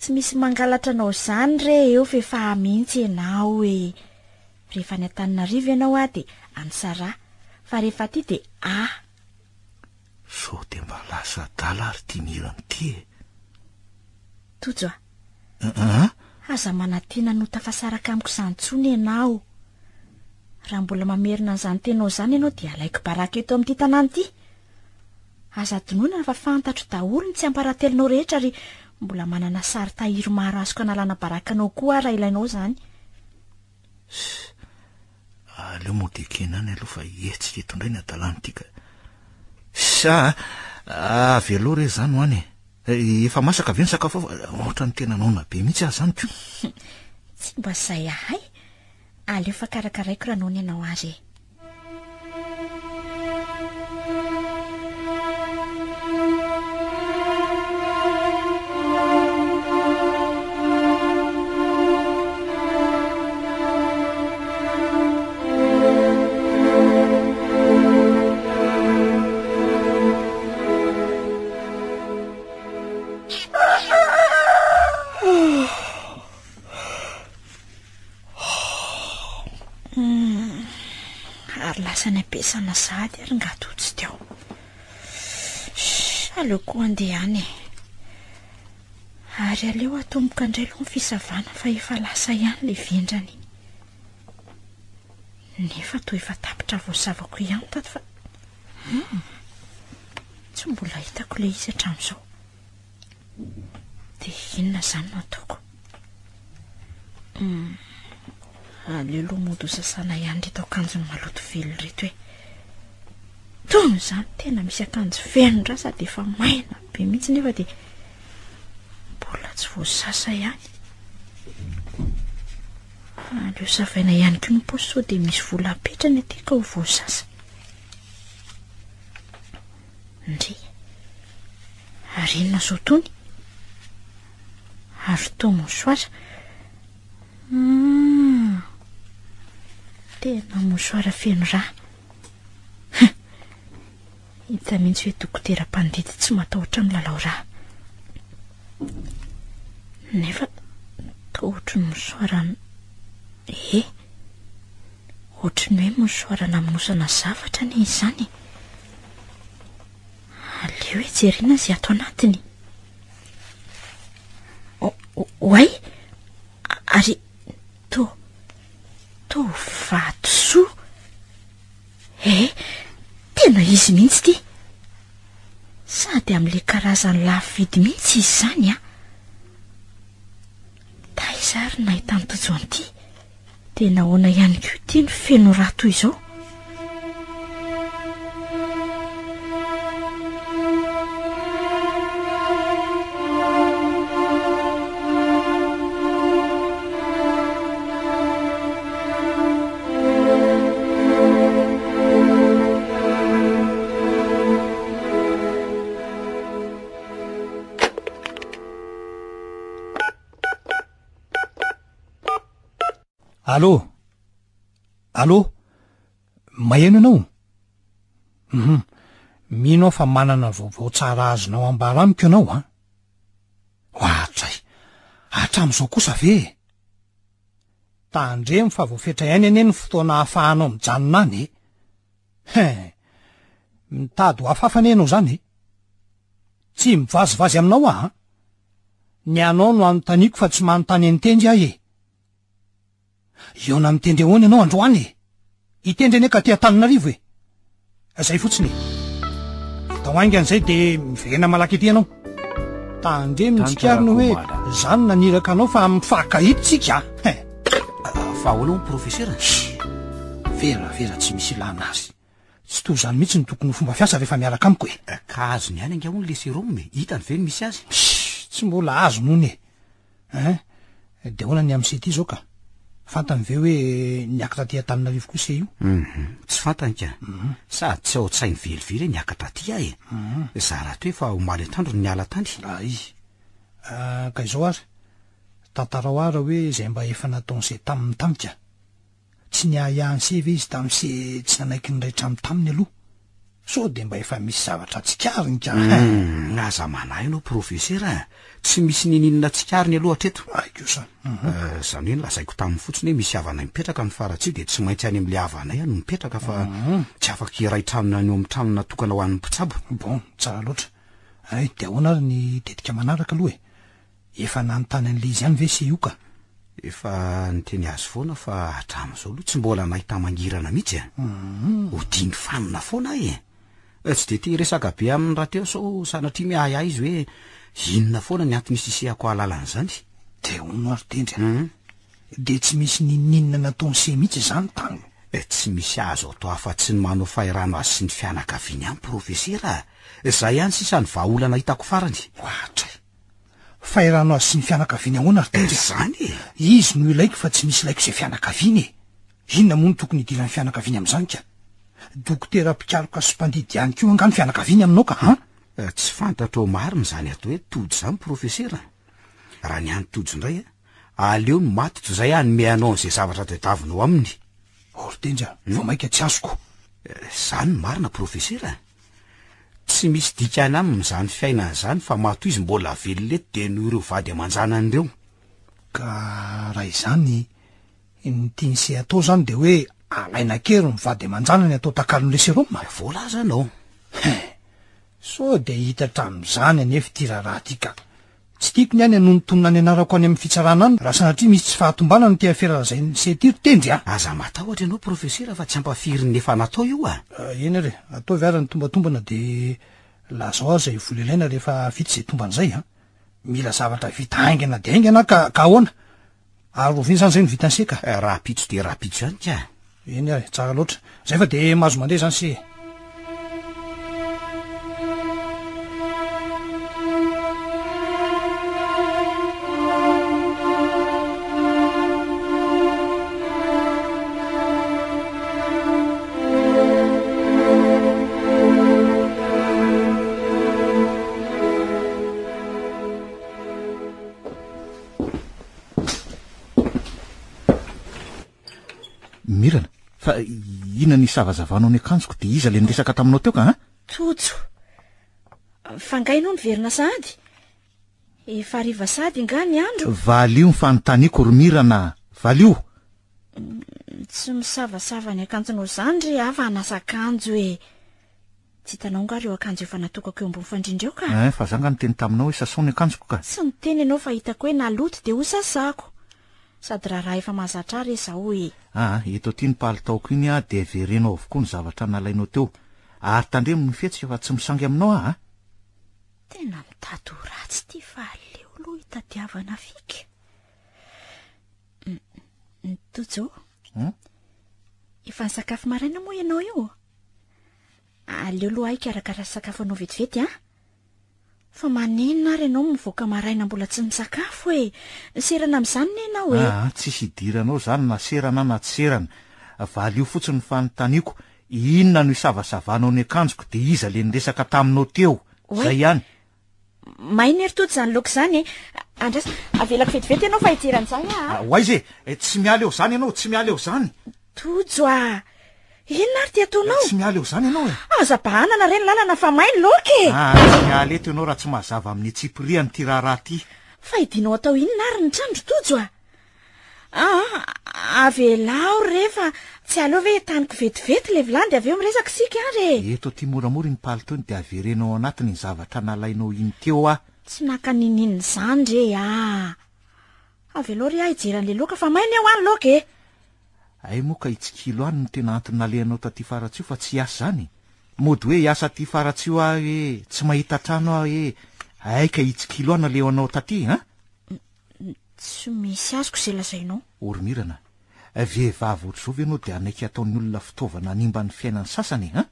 [SPEAKER 1] Tsy misy mangalatra anao izany re eo f'efa mihitsy ianao e! Rehefa any Antananarivo ianao aho dia any Sarah, fa rehefa aty dia ahy.
[SPEAKER 4] Sao dia mba lasa adala ary ity Mirana ity e?
[SPEAKER 1] Tojo a!
[SPEAKER 4] Aa?
[SPEAKER 1] Aza manantena ny ho tafasaraka amiko izany intsony ianao. Raha mbola mamerina an'izany teninao izany ianao dia alaiko baraka eto amin'ity tanàna ity. Aza adinoina fa fantatro daholo ny tsiambaratelonao rehetra ary mbola manana sary tahiry maro azoko analana baraka anao koa aho raha ilainao izany.
[SPEAKER 4] Ss, aleo mody ekena any aloha fa hihetsika eto indray ny adalan'ity ka. Sa, avelao re izany ho any e. Efa masaka ve ny sakafo ao fa ohatran'ny tena noana be mihitsy aho izany ko.
[SPEAKER 1] Tsy mba izay ahay. Aleo fa karakaraiko raha noana ianao ary e. Hmm, ary lasa any am-piasana sahady ary nga toa tsy teo. Aleo koa andeha any e. Ary aleo atomboka indray aloha ny fisavana fa efa lasa ihany ilay vendrana iny. Nefa toa efa tapitra voasavako ihany tato fa hmm, tsy mbola hitako ilay izy hatramin'izao. Dia inona izany no ataoko? Hmm. Aleo aloha mody ho sasana ihany ireto akanjony maloto velona ireto e. Tony izany tena misy akanjo feno ra sady efa maina be mihitsy nefa dia mbola tsy voasasa ihany. Aleo savaina ihany koa ny paosy sao dia misy vola apetrany aty ka ho voasasa. Ndry. Ary inona izao tony? Ary toa mouchoir. Hum. Tena mouchoir feno rà. Hita mihitsy hoe dokotera mpandidy tsy matahotra milalao rà. Nefa toa ohatry ny mouchoir eh. Ohatry ny hoe mouchoir namonosana zavatra anie izany e. Aleo hijerena izay ato anatiny. Oay! Ary to to vatosoa. Eh, tena izy mihitsy ity. Sady amin'ilay karazany lafo vidy mihitsy izy izany an. Taiza ary nahitany Tojo an'ity? Dia nahoana ihany koa ity no feno rà toy izao?
[SPEAKER 8] Allô? Allô? Maheno ianao? Hum, mino aho fa manana vaovao tsara azonao ambara amiko ianao an! Ohatray! Hatramin'izao kosa ve e? Tandremo fa voafetra ihany anie ny fotoana ahafahanao mijanona any e! Hein! Mitady ho hafahafa anie ianao izany e! Tsy mivazivazy aminao aho an! Ny anao no anontaniako fa tsy manontany an'i Tendry aho e! Hihaona amin'i Tendry ahoana ianao androany e? I Tendry anie ka aty Antananarivo e! Izay fotsiny e! Vitao haingana izay dia miverena malaky aty ianao. Tandremo ny tsikariny hoe izaho no naniraka anao fa mifankahita isika a! Hein!
[SPEAKER 6] Fa ahoana hono profesera?
[SPEAKER 8] Shh! Vera vera tsy misy ilana azy. Tsy toy izany mihitsy no tokony ho fomba fiasa rehefa miaraka amiko e!
[SPEAKER 6] Ka azony ihany angaha hono le sérum e? Hitany ve ny misy azy?
[SPEAKER 8] Shh! Tsy mbola azony hono e! Hein? Dia ahoana ny amin'i Sety izao ka? Fantany ve hoe niakatra aty Antananarivo koa se io?
[SPEAKER 6] Hum, tsy fantany ka. Sady tsy ao an-tsainy velively hoe niakatra aty aho e. Za rahateo efa omaly atoandro no niala tany.
[SPEAKER 8] Ay. Ka izao ary, tantarao ary hoe izay mba efa nataon'i se taminy tamika. Tsy niahiahy an'se ve izy tamin'se tsy nanaiky niray trano taminy aloha? Sao dia mba efa misy zavatra tsikariny ka?
[SPEAKER 6] Humm, aza manahy ianao profesera a! Tsy misy ninininona tsikariny aloha hatreto.
[SPEAKER 8] Ay kosa,
[SPEAKER 6] hum. Izany hoe nolazaiko taminy fotsiny hoe misy havanay mipetraka any Faratsiho dia tsy maintsy any amin'ilay havanay aho no mipetraka fa tsy afaka hiray trano any amin'ny trano natokana ho an'ny mpitsabo.
[SPEAKER 8] Bon, tsara loatra. Ay, dia ahoana ary ny tetika manaraka aloha e? Efa nanontany an'ilay izy ihany ve se io ka?
[SPEAKER 6] Efa niteny azy foana fa hatramin'izao aloha tsy mbola nahita mangirana mihitsy e. Odiany fanina foana aho e. Tsy dia te hiresaka be aminy rahateo sao sanatria miahiahy izy hoe inona foana ny antony isisehako hahalala an'izany.
[SPEAKER 8] Dia hono ary Tendry a! Dia tsy misy n'inon'inona nataon'i se mihitsy izany tany?
[SPEAKER 6] Tsy misy azo atao afa-tsy ny manao fahirano azy sy ny fianakaviany ihany Profesera a! Izay ihany sisa ny vahaolana hitako farany.
[SPEAKER 8] Ohatray! Fahirano azy sy ny fianakaviany ahoana ry Tendry a?
[SPEAKER 6] Izany e!
[SPEAKER 8] Izy no ilaiko fa tsy misy ilaiko izay fianakaviany e! Inona moa no tokony hidiran'ny fianakaviany amin'izany ka? Dokotera mpikaroka sy mpandidy ihany koa angaha ny fianakaviany aminao ka an?
[SPEAKER 6] Tsy fantatrao marina izany atao hoe Tojo izany Profesera a! Raha ny an'i Tojo indray a, aleo ny maty toy izay hanome anao an'izay zavatra tadiavinao aminy.
[SPEAKER 8] Oh ry Tendry a, vao mainka tsy azoko.
[SPEAKER 6] Izany no marina Profesera a! Tsy misy dikany aminy izany fiainana izany fa matoa izy mbola velona eto dia noho ireo vady aman-janany ireo.
[SPEAKER 8] Ka raha izany, Ny tian'i se atao izany dia hoe alaina an-kery ny vady aman-janany atao takalon'ilay sérum?
[SPEAKER 6] Voalazanao.
[SPEAKER 8] Hein! Sao dia hitatra amin'izany anefa ity raharaha ity ka. Tsy tiako ny ahy ny hanonontonona ny anarako any amin'ny fitsarana any raha sanatria misy tsy fahatombanana ity afera lazain'i se ity ry Tendry a!
[SPEAKER 6] Aza matahotra ianao Profesera fa tsy ampafirin'ny efa natao io a!
[SPEAKER 8] Eny ary e, ataovy ary ny tombatombana dia lazao ahy izay vola ilaina rehefa vita izay tombana izay a! Mila zavatra vita haingana dia haingana aho ka, ka ahoana? Ary oviana izany izay no vitan'i se ka?
[SPEAKER 6] Rahampitso dia rahampitso ihany ka!
[SPEAKER 8] Eny ary, tsara loatra. Izay fa dia mahazo mandeha izany se e!
[SPEAKER 4] Mirana, fa inona ny isavazavanao ny akanjoko dia iza le niresaka taminao teo ka an?
[SPEAKER 1] Tojo, fa nga ianao niverina sahady? Efa hariva sahady nga ny andro?
[SPEAKER 4] Valio ny fanontaniako ry Mirana a! Valio!
[SPEAKER 1] Tsy misavasava ny akanjonao izany ry aho fa hanasa akanjo e! Tsy hitanao nga ireo akanjo efa natokako eo ambony fandriana ireo ka?
[SPEAKER 4] Ein, fa za nga niteny taminao hoe sasao ny akanjoko ka.
[SPEAKER 1] Tsy niteny ianao fa hitako hoe naloto dia hosasako. Sady raharaha efa mahazatra ahy re izao e.
[SPEAKER 4] Aa, eto aty ny palitaoko iny ah dia avereno avokoa ny zavatra nalainao teo. Ary tandremo ny fihetsika fa tsy misangy aminao aho a.
[SPEAKER 1] Tena mitady ho ratsy ity fa aleo aloha hitadiavana fika. Tojo, efa nisakafo maraina moa ianao io? Aleo aloha ahy hikarakara sakafo anao vetivety an! Fa maninona ary ianao mivoaka maraina mbola tsy misakafo e? Serana amin'izany ne ianao e!
[SPEAKER 4] Aa, tsisy idiranao izany na serana na tsy serana. Valio fotsiny ny fanontaniako, inona no isavasavanao ny akanjoko dia iza le niresaka taminao teo? Zay ihany.
[SPEAKER 1] May ny ery Tojo izany laoka izany e! Andraso, avelako vetivety ianao fa hijery an'izany aho a!
[SPEAKER 4] Ho aiza e? Tsy miala eo izany ianao, tsy miala eo izany!
[SPEAKER 1] Tojo a! Inona ary ity ataonao?
[SPEAKER 4] Tsy miala eo izany ianao e!
[SPEAKER 1] Aza bahanana re ny lalana fa may ny laoka e!
[SPEAKER 4] Ah, tsy miala eto ianao raha tsy mazava amin'ny antsipiriany ity raharaha ity.
[SPEAKER 1] Fa idinao atao inona ary ny trano ry Tojo a? Ah, avelao re fa tsy aleo ve entaniko vetivety ilay vilany dia avy eo miresaka isika ary e!
[SPEAKER 4] Eto aty moramora iny palitao iny dia avereno ao anatiny iny zavatra nalainao iny teo aho.
[SPEAKER 1] Tsy naka n'inon'inona izany re ah! Avelao re aho hijery an'ilay laoka fa may ny ao any laoka e!
[SPEAKER 4] Hay moa ka hitsikilo any no tena antony nalehanao taty Faratsiho fa tsy hiasa izany e! Mody hoe hiasa aty Faratsiho aho e, tsy mahita trano aho e, hay ka hitsikilo any nalehanao taty an!
[SPEAKER 1] Tsy misy azoko izay lazainao.
[SPEAKER 4] Oromirana, vehivavy ohatr'izao ve ianao dia hanaiky hataon'ny olona fitaovana hanimba ny fiainan'ny sasany e, an?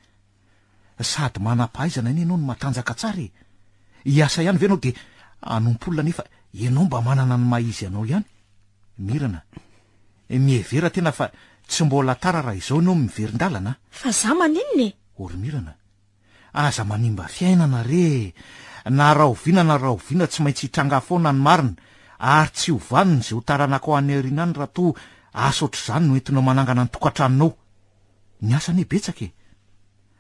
[SPEAKER 4] Sady manam-pahaizana anie ianao no matanjaka tsara e! Hiasa ihany ve ianao dia hanompo olona nefa ianao mba manana ny maha izy anao ihany? Mirana, mihevera tena fa tsy mbola tara raha izao ianao miverin-dalana a!
[SPEAKER 1] Fa za maninona e?
[SPEAKER 4] Oromirana, Aza manimba fiainana re e! Na rahoviana na rahoviana tsy maintsy hitranga foana ny marina, ary tsy ho vanona izay ho taranakao any aoriana any raha toa asa ohatr'izany no entinao manangana ny tokantranonao. Ny asa anie betsaka e!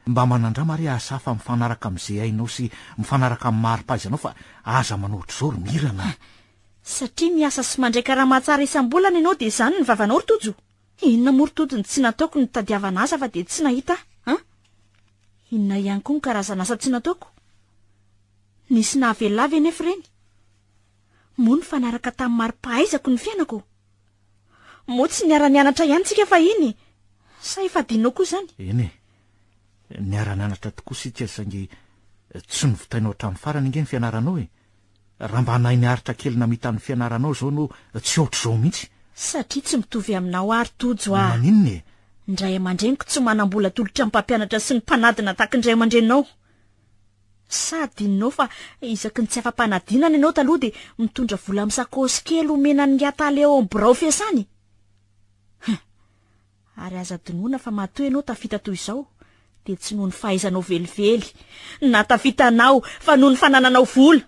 [SPEAKER 4] Mba manandrama re asa hafa mifanaraka amin'izay hainao sy mifanaraka amin'ny mari-pahaizanao fa aza manao ohatr'izao ry Mirana a!
[SPEAKER 1] Satria miasa sy mandray karama tsara isam-bolana ianao dia izany ny vavanao ry Tojo? Inona moa ry Tojo no tsy nataoko nitadiavana asa fa dia tsy nahita aho an? Inona ihany koa ny karazana asa tsy nataoko? Nisy nahavelona ahy ve nefa ireny? Moa nifanaraka tamin'ny mari-pahaizako ny fiainako? Moa tsy niara-nianatra ihany tsika fahiny? Sa efa adinonao koa izany?
[SPEAKER 4] Eny e, niara-nianatra tokoa isika saingy tsy novitainao hatramin'ny farany ange ny fianaranao e! Raha mba nahay niaritra kely namita ny fianaranao izao ianao tsy ohatr'izao mihitsy.
[SPEAKER 1] Satria tsy mitovy aminao aho ry Tojo a!
[SPEAKER 4] Maninona e?
[SPEAKER 1] Ny ray aman-dreniko tsy manam-bola atolotra ny mpampianatra sy ny mpanadina tahaka ny ray aman-dreninao. Sa adinonao fa isaky ny tsy afa-panadinana ianao taloha dia mitondra vola amin'ny sakaosy kely omena an'ingahy tale ao amin'ny birao fiasany? Hum! Ary aza adinoina fa matoa ianao tafita toy izao dia tsy noho ny fahaizanao velively no nahatafita anao fa noho ny fanananao vola.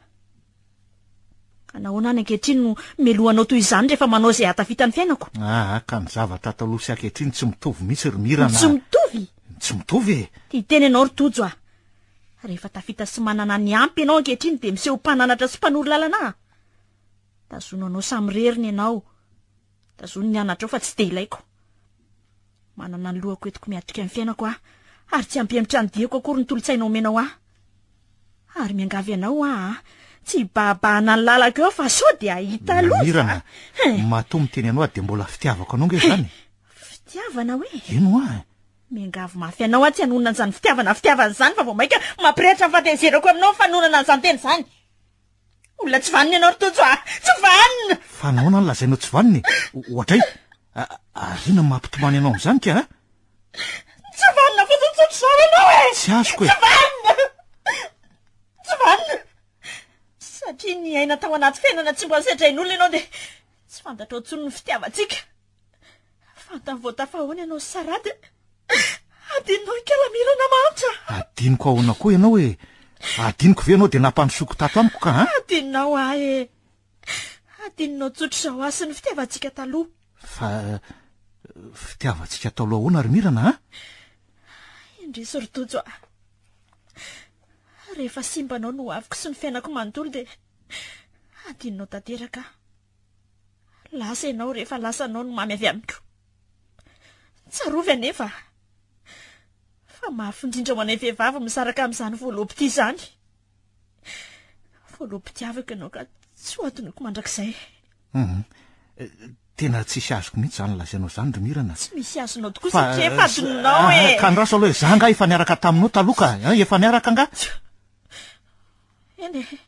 [SPEAKER 1] Ka nahoana any ankehitriny no melohanao toy izany rehefa manao izay hahatafita ny fiainako?
[SPEAKER 4] Aa ka ny zavatra taloha sy ankehitriny tsy mitovy mihitsy ry Mirana a!
[SPEAKER 1] Tsy mitovy?
[SPEAKER 4] Tsy mitovy e!
[SPEAKER 1] Tia tena ianao ry Tojo a! Rehefa tafita sy manana ny ampy ianao ankehitriny dia miseho mpananatra sy mpanoro lalana ahy. Tazono anao samirery ny anao. Tazony ny anatrao fa tsy dia ilaiko. Manana ny lohako entiko miatrika ny fiainako aho, ary tsy hampihemotra ny diako akory ny tolo-tsaina omenao ahy. Ary miangavy anao aho a, tsy hibahabahana ny lalako eo fa sao dia hahita loza.
[SPEAKER 4] Namirana, matoa miteny anao aho dia mbola fitiavako anao nge izany e.
[SPEAKER 1] Fitiavana hoe?
[SPEAKER 4] Eny hoa e.
[SPEAKER 1] Miangavy mafy anao aho tsy hanonona an'izany fitiavana fitiavana izany fa vao mainka mampirehitra ny fahatezerako aminao ny fanononana an'izany teny izany. Olona tsy vanona ianao ry Tojo a! Tsy vanona!
[SPEAKER 4] Fa nahoana no lazainao tsy vanona e? Ohatray, ary inona no mampitomany anao amin'izany ka a?
[SPEAKER 1] Tsy vanona fotsiny tsotra izao ianao e!
[SPEAKER 4] Tsy azoko e!
[SPEAKER 1] Tsy vanona! Tsy vanona! Satria niaina tao anaty fiainana tsy mba nosedrain'olona ianao dia tsy fantatrao intsony ny fitiavantsika. Fantany vao tafahoana ianao sy Sarah dia adinonao i Kalamirana mantsy
[SPEAKER 4] a! Adinoko ahoana koa ianao e? Adinoko ve ianao dia nampandrosoiko tato amiko ka an?
[SPEAKER 1] Adinonao ahy e! Adinonao tsotra izao ahy sy ny fitiavantsika taloha.
[SPEAKER 4] Fa fitiavantsika taloha ahoana ry Mirana a?
[SPEAKER 1] Indrisy ry Tojo a! Rehefa simbanao ny hoaviko sy ny fiainako manontolo dia adinonao tanteraka aho. Lasa ianao rehefa lasanao ny mamy avy amiko. Tsarovy anefa fa mafy indrindra ho anay vehivavy misaraka amin'izany voaloam-pitia izany. Voaloam-pitiavako ianao ka tsy ho adinoiko mandrakizay.
[SPEAKER 4] Hum. Tena tsisy azoko mihitsy izany lazainao izany ry Mirana.
[SPEAKER 1] Tsy misy azonao tokoa satria efa adinonao e.
[SPEAKER 4] Ka andraso aloha e, za angaha efa niaraka taminao taloha ka, efa niaraka angaha?
[SPEAKER 1] Eny e.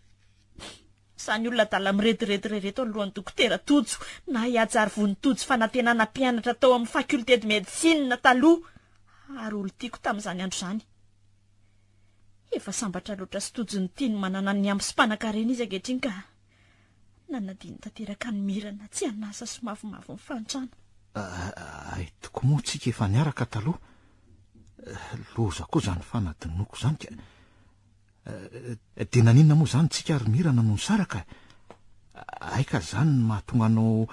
[SPEAKER 1] Izany olona adala mirediredy rereto alohan'i Dokotera Tojo na i Hajarivony Tojo Fanantenana mpianatra tao amin'ny Faculté de Médecine taloha ary olon-tiako tamin'izany andro izany. Efa sambatra loatra sy tojo ny tiany manana ny ampy sy mpanankarena izy ankehitriny ka nanadino tanteraka ny mirana tsy an'asa sy mavomavo ny fahantrana.
[SPEAKER 4] Hay tokoa moa tsika efa niaraka taloha. Loza koa izany fanadinoako izany ka. Dia naninona moa izany tsika ry Mirana no nisaraka e? Hay ka izany no mahatonga anao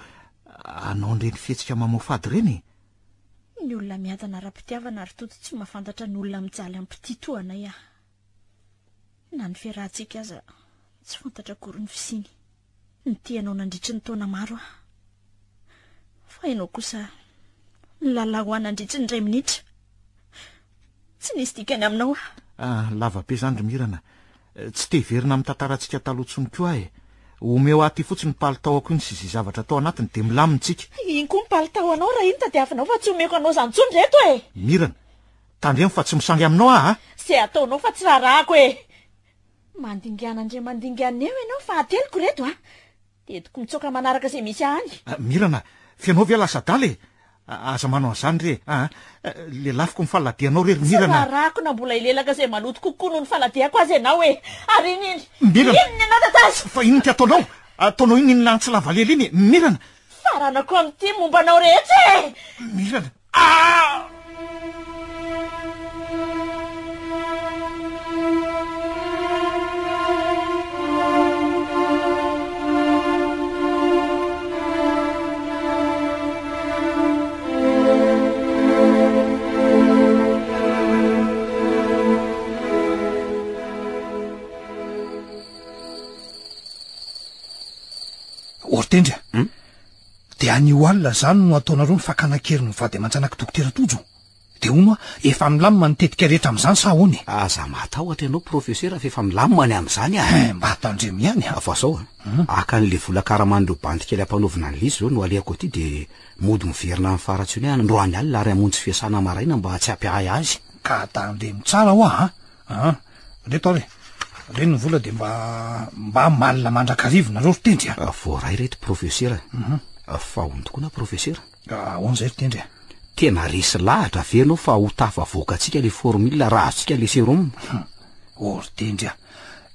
[SPEAKER 4] hanao an'ireny fihetsika mamoafady ireny e!
[SPEAKER 1] Ny olona miadana ara-pitiavana ry Tojo tsy mahafantatra ny olona mijaly am-pitia toa anay aho. Na ny fiarahantsika aza tsy fantatra akory ny fisiany. Nitia anao nandritry ny taona maro aho. Fa ianao kosa nilalao ahy nandritry ny iray minitra. Tsy nisy dikany aminao aho.
[SPEAKER 4] Ah, lava be izany ry Mirana. Tsy te hiverina amin'ny tantarantsika taloha intsony koa aho e. Omeo ahy aty fotsiny ny palitaoako iny sy izay zavatra tao anatiny dia milamina tsika.
[SPEAKER 1] Iny koa ny palitaoanao raha iny tadiavinao fa tsy omeko anao izany intsony ireto e!
[SPEAKER 4] Mirana, tandremo fa tsy misangy aminao aho a!
[SPEAKER 1] Izay ataonao fa tsy raharahako e! Mandingana ndray mandingana eo ianao fa ateliko ireto a! Entiko mitsoaka manaraka izay misy ahy any.
[SPEAKER 4] Mirana, f'ianao ve lasa adala e? Aza manao an'izany re a! Lelafiko ny faladianao re ry
[SPEAKER 1] Tsy
[SPEAKER 4] Mirana a!
[SPEAKER 1] raharahako na mbola hilelaka izay maloto kokoa noho ny faladiako aza ianao e! Ary iny iny!
[SPEAKER 4] Mirana!
[SPEAKER 1] Inona ianao tatazo?
[SPEAKER 4] Fa inona ity ataonao? Ataonao inona iny lantsy lava lela iny e? Mirana!
[SPEAKER 1] Faranako amin'ity momba anao rehetra e!
[SPEAKER 4] Mirana! Ah!
[SPEAKER 8] Ortendry a! Dia anio alina izany no ataonareo ny fakana an-keriny ny vady aman-janak'i Dokotera Tojo? Dia hono hoa, efa milamina ny tetika rehetra amin'izany sa ahoana e?
[SPEAKER 6] Aza matahotra ianao Profesera fa efa milamina ny amin'izany a!
[SPEAKER 8] Hein, mba tandremo ihany a!
[SPEAKER 6] Fa zao a, haka an'ilay vola karaman'ireo bandy kely ampanaovina an'ilay izy izao no alehako aty dia mody miverina any Faratsiho indray androany alina ary hamonjy fiasana maraina mba tsy hampiahy azy.
[SPEAKER 8] Ka tandremo tsara hoa a! An! Reto ary e! Reny ny vola dia mba mba malina mandrakariva nareo ry Tendry a!
[SPEAKER 6] Voaray reto Profesera a! Fa ahoana tokoa na Profesera?
[SPEAKER 8] Ahoana izay ry Tendry a?
[SPEAKER 6] Tena resy lahatra ve ianao fa ho tafavoakantsika ilay formule raha azontsika ilay sérum?
[SPEAKER 8] Hum! Oh ry Tendry a!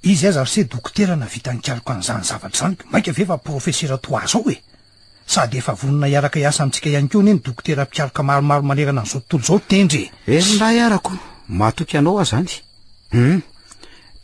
[SPEAKER 8] Izy aza ry se dokotera nahavita nikaroka an'izany zavatra izany ko mainka ve fa Profesera toa azy ao e! Sady efa vonona hiaraka hiasa amintsika ihany koa anie ny dokotera mpikaroka maromaro manerana an'izao tontolo izao Tendry
[SPEAKER 6] e! Eny lahy arako, matoky anao aho zany. Hum!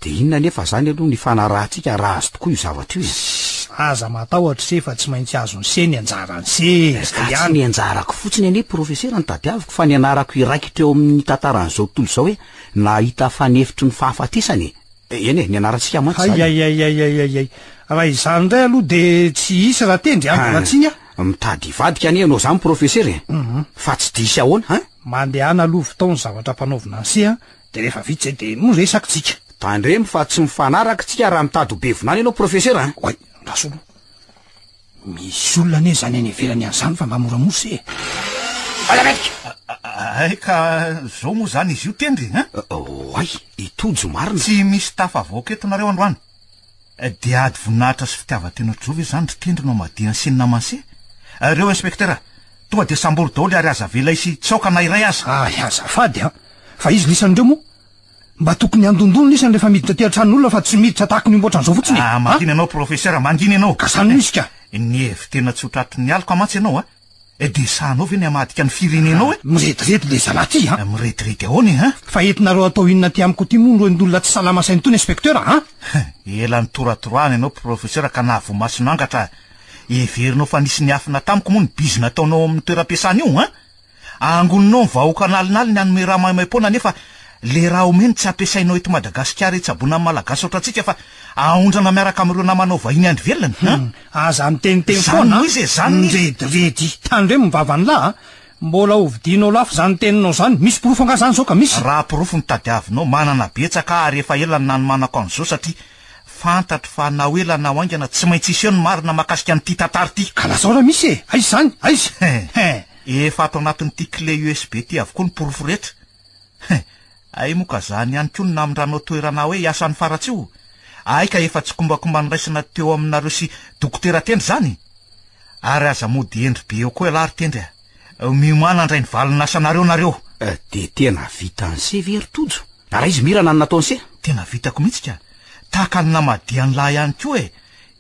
[SPEAKER 6] Dia inona anefa zany aloha ny ifanarahantsika raha azo tokoa io zavatra io e?
[SPEAKER 8] Sss! Aza matahotra se fa tsy maintsy azon'i se ny anjaran'i se e!
[SPEAKER 6] Ka tsy ny anjarako fotsiny anie profesera no tadiaviko fa ny anarako hiraikitra eo amin'ny tantaran'izao tontolo izao hoe nahita fanefitry ny fahafatesana e! Eny e, ny anarantsika mantsy
[SPEAKER 8] izany. Hay hay hay hay hay hay. Raha izany indray aloha dia tsy hisy Ratendry a, mbola tsiny a.
[SPEAKER 6] Mitady hivadika anie ianao izany profesera e! Fa tsy diso ahoana hein?
[SPEAKER 8] Mandehana aloha vitao ny zavatra ampanaovina an'se an, dia rehefa vita izay dia miresaka tsika.
[SPEAKER 6] Tandremo fa tsy mifanaraka tsika raha mitady ho be vinany ianao profesera an!
[SPEAKER 8] Oay, andraso aloha. Misy olona anie izany any ivelany any izany fa mba moramora se e!
[SPEAKER 4] Hay ka zao moa izany izy io Tendry an!
[SPEAKER 6] Oay, i Tojo marina.
[SPEAKER 4] Tsy misy tafavoaka eto nareo androany. Dia ady voninahitra sy fitiavan-tena ohatr'izao ve izany ry Tendry no hamadihana sy ny namany se? Reo inspecteur, tonga dia sambory daholo ary aza avela hisy hitsaoka na iray aza.
[SPEAKER 8] Hay azafady an! Fa izy lisan'ireo moa? Mba tokony handondona isany rehefa miditra aty an-tranon'olona fa tsy miditra tahaka ny omby ohatran'izao fotsiny e!
[SPEAKER 4] Ah, mangina ianao professeur, mangina ianao!
[SPEAKER 8] Ka zany no izy ka!
[SPEAKER 4] Nihevi-tena tsy ho tratry ny aloka mantsy ianao a! Dia sahinao ve ny hamadika ny firenenao e?
[SPEAKER 8] Mirediredy le zalahy ty a!
[SPEAKER 4] Mirediredy ahoana e, hein?
[SPEAKER 8] Fa entinareo atao inona aty amiko aty moa ireny olona tsy salama saina itony inspecteur a!
[SPEAKER 4] Ela nitoratorahana ianao professeur ka nahavoamason'angatra a! Heverinao fa nisy niafina tamiko moa ny bizina ataonao ao amin'ny toeram-piasana io, hein? Angoninao ny vahoaka an'alinaliny hanome rà maimaimpoana nefa le rà omeny tsy ampiasainao eto Madagasikara hitsaboana ny Malagasy ohatrantsika fa aondrana miaraka amin'ireo namanao vahiny any ivelany an!
[SPEAKER 8] Hum, aza miteniteny foana
[SPEAKER 4] an! Zany no izy e, zany no izy!
[SPEAKER 8] Mirediredy! Tandremo ny vavan'lah a! Mbola ho vidianao lafo zany teninao zany, misy porofo angaha zany zao ka misy?
[SPEAKER 4] Raha porofo no tadiavinao, manana betsaka aho ary efa ela no nanomanako an'izao satria Fantatro fa na ho ela na ho haingana tsy maintsy hiseho ny marina mahakasika an'ity tantara ity.
[SPEAKER 8] Ka lazao raha misy e! Aiza izany? Aiza?
[SPEAKER 4] He! Efa ato anatin'ity clé USB ity avokoa ny porofo rehetra. He! Hay moa ka zany ihany koa no namindranao toerana hoe hiasa any Faratsiho? Hay ka efa tsikombakomba niraisana teo aminareo sy Dokotera Tendry izany? Ary aza mody hendry be eo koa ialahy ry Tendry a! Miomàna handray ny valin'asanareo nareo.
[SPEAKER 6] Dia tena vitan'se ve ry Tojo? Ary aiza i Mirana no nataon'se?
[SPEAKER 4] Tena vitako mihitsy ka! Tahaka ny namadihan'lah ihany koa e!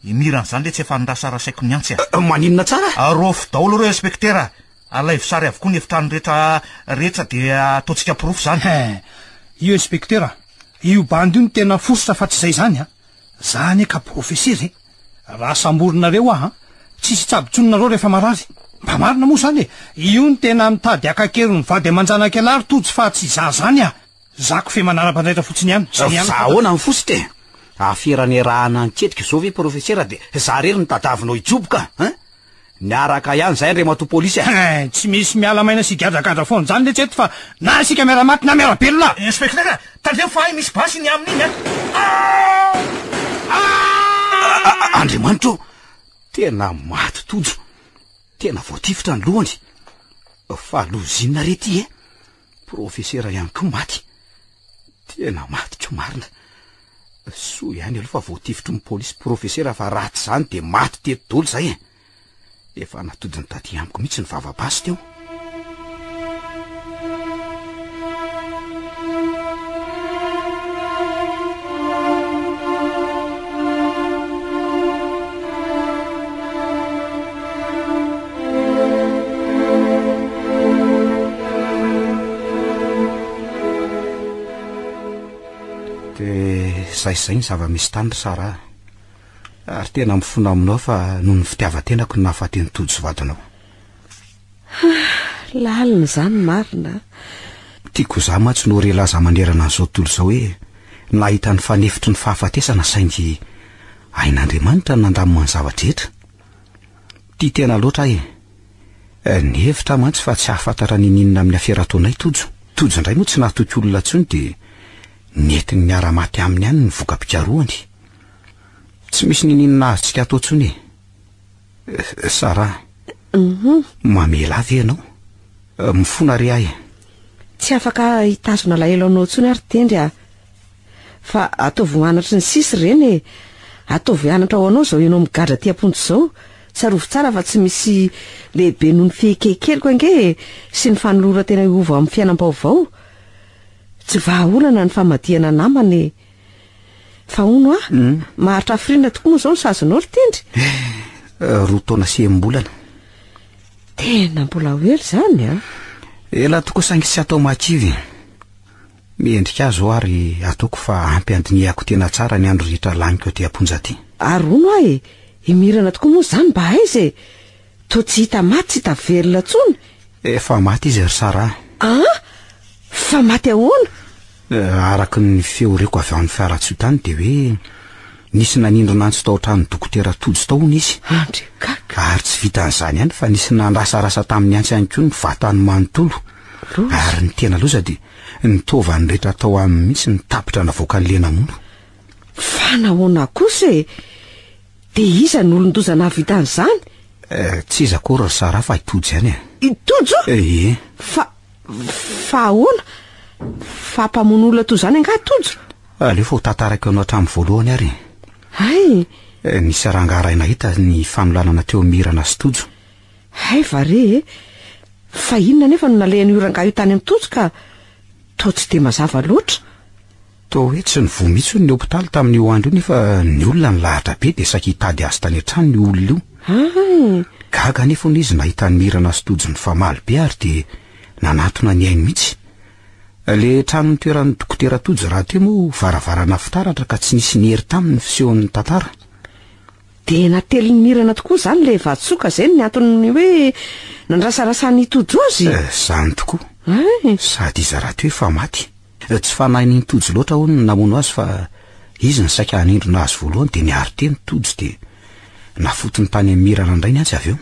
[SPEAKER 4] I Mirana izany letsy efa nirasarasaiko niantsy
[SPEAKER 6] a! Maninona tsara?
[SPEAKER 4] Arofy daholo ireo inspektera! Alaivo sary avokoa ny efitrano rehetra rehetra dia ataontsika porofo izany.
[SPEAKER 8] Hein! Io inspektera, io bandy io no tena fositra fa tsy izay izany a! Za anie ka profesera e! Raha samborinareo aho an, tsisy hitsabo intsony nareo rehefa marary. Mba marina moa zany e! Io no tena mitady haka an-keriny vady aman-janak'ialahy ry Tojo fa tsy za zany ah! Za kofehy manara-panjaitra fotsiny ihany, zay ihany
[SPEAKER 6] Za ahoana ny fositra e? Afera niarahana niketrika zao ve profesera de za rery no tadavinao hijoboka an? Niaraka ihany zahay Andriamatoa Polisy a!
[SPEAKER 8] Hein, tsy misy miala maina sy higadragadra foana izany letsy eto fa na isika miara-maty na miara-belona!
[SPEAKER 4] Inspecteur, tandremo fa hay misy basy iny aminy iny a!
[SPEAKER 6] Andriamanitra ô! Tena maty Tojo! Tena voatifitra ny lohany! Fa loza inona re ty e? Profesera ihany koa maty! Tena maty koa marina! Soa ihany aloha fa voatifitry ny polisy profesera fa raha tsy izany dia maty teto daholo izay e! Efa natodiny taty amiko mihitsy ny vava-basy teo. De zay zay ny zava-misy tany ry Sarah a! Ary tena mifona aminao fa noho ny fitiavan-tenako no nahafaty an'i Tojo sy vadinao.
[SPEAKER 5] Lalina izany marina a!
[SPEAKER 6] Tiako ho za mantsy no re laza manerana an'izao tontolo izao hoe nahita ny fanefitry ny fahafatesana saingy hain'Andriamanitra ny nandamina ny zava-drehetra. Tia tena loatra aho e! Nihevitra aho mantsy fa tsy hahafantatra n'inon'inona amin'ny afera ataonay Tojo. Tojo indray moa tsy nahatoky olona intsony dia nentiny niara-maty aminy ihany ny voka-pikarohany. Tsy misy n'inon'inona azontsika atao intsony e! Sarah, mamela ahy ve ianao? Mifona re aho e!
[SPEAKER 5] Tsy afaka hitazona alahelo anao intsony aho ry Tendry a! Fa ataovy ho anatry ny sisa ireny e! Ataovy anatra ho anao izao ianao migadra aty am-ponja izao. Tsarovy tsara fa tsy misy lehibe noho ny fihekekeliko ange e! Sy ny fanoloran-tena hiova amin'ny fiainam-baovao. Tsy vahaolana ny famadihana namana e! Fa hono hoa, maharitra hafiriana tokoa moa izao ny sazinao ry Tendry?
[SPEAKER 6] Eh, roa taona sy enim-bolana.
[SPEAKER 5] Tena mbola ho ela izany an!
[SPEAKER 6] Ela tokoa saingy tsy atao mahakivy. Mendrika ahy izao ary ataoko fa ampy handinihako tena tsara ny andro rehetra laniko aty am-ponja aty.
[SPEAKER 5] Ary hono aho e, i Mirana tokoa moa izany mba aiza e? Toa tsy hita maty tsy hita velona intsony.
[SPEAKER 6] Efa maty izy ry Sarah.
[SPEAKER 5] An? Fa maty ahoana?
[SPEAKER 6] Araka ny feo reko avy any Fiaratsiotany dia hoe Nisy nanindrona antsy tao an-tranon'i Dokotera Tojo tao hono izy.
[SPEAKER 5] Andry gaga.
[SPEAKER 6] Ary tsy vitan'izany ihany fa nisy nandrasarasa tamin'ny antsy ihany koa ny vatany manontolo.
[SPEAKER 5] Loza.
[SPEAKER 6] Ary ny tena loza dia ny taovany rehetra tao aminy mihitsy no tapitra navoakan'ilay namono.
[SPEAKER 5] Fa nahoana kosa e? Dia iza no olon-doza nahavita an'izany?
[SPEAKER 6] Eh, tsy iza akory ry Sarah fa i Tojo ihany e.
[SPEAKER 5] I Tojo?
[SPEAKER 6] Eh, ie.
[SPEAKER 5] Fa, fa ahoana? Fa mpamono olona toy izany angaha Tojo?
[SPEAKER 6] Aleo fa ho tantaraiko anao hatramin'ny voalohany ary e.
[SPEAKER 5] Hay!
[SPEAKER 6] Eh, nisy rangahy iray nahita ny fanolanana teo amin'i Mirana sy Tojo.
[SPEAKER 5] Hay va re e! Fa inona anefa no nalehan'io rangahy io tany amin'i Tojo ka toa tsy dia mazava loatra?
[SPEAKER 6] Toa hoe tsy nivoha mihitsy hono ny hopitaly tamin'io andro io nefa ny olona nilahatra be dia saika hitady azy tany an-tranony io olona io.
[SPEAKER 5] Hay!
[SPEAKER 6] Gaga anefa hono izy nahita an'i Mirana sy Tojo nifamaly be ary dia nanatona ny ainy mihitsy. Le trano nitoeran'ny dokotera Tojo rahateo moa varavarana fitaratra ka tsy nisy niery taminy ny fisehon'ny tantara.
[SPEAKER 5] Dia natelin'i Mirana tokoa izany ilay vatosoa ka izay no anton'ny hoe nandrasarasan'i Tojo azy?
[SPEAKER 6] Eh, izany tokoa.
[SPEAKER 5] Hay!
[SPEAKER 6] Sady izy rahateo efa maty. Tsy fanahin'i Tojo loatra hono ny namono azy fa izy no saika hanindrona azy voalohany dia niaro teny Tojo dia nafotony tany amin'i Mirana indray ny antsy avy eo.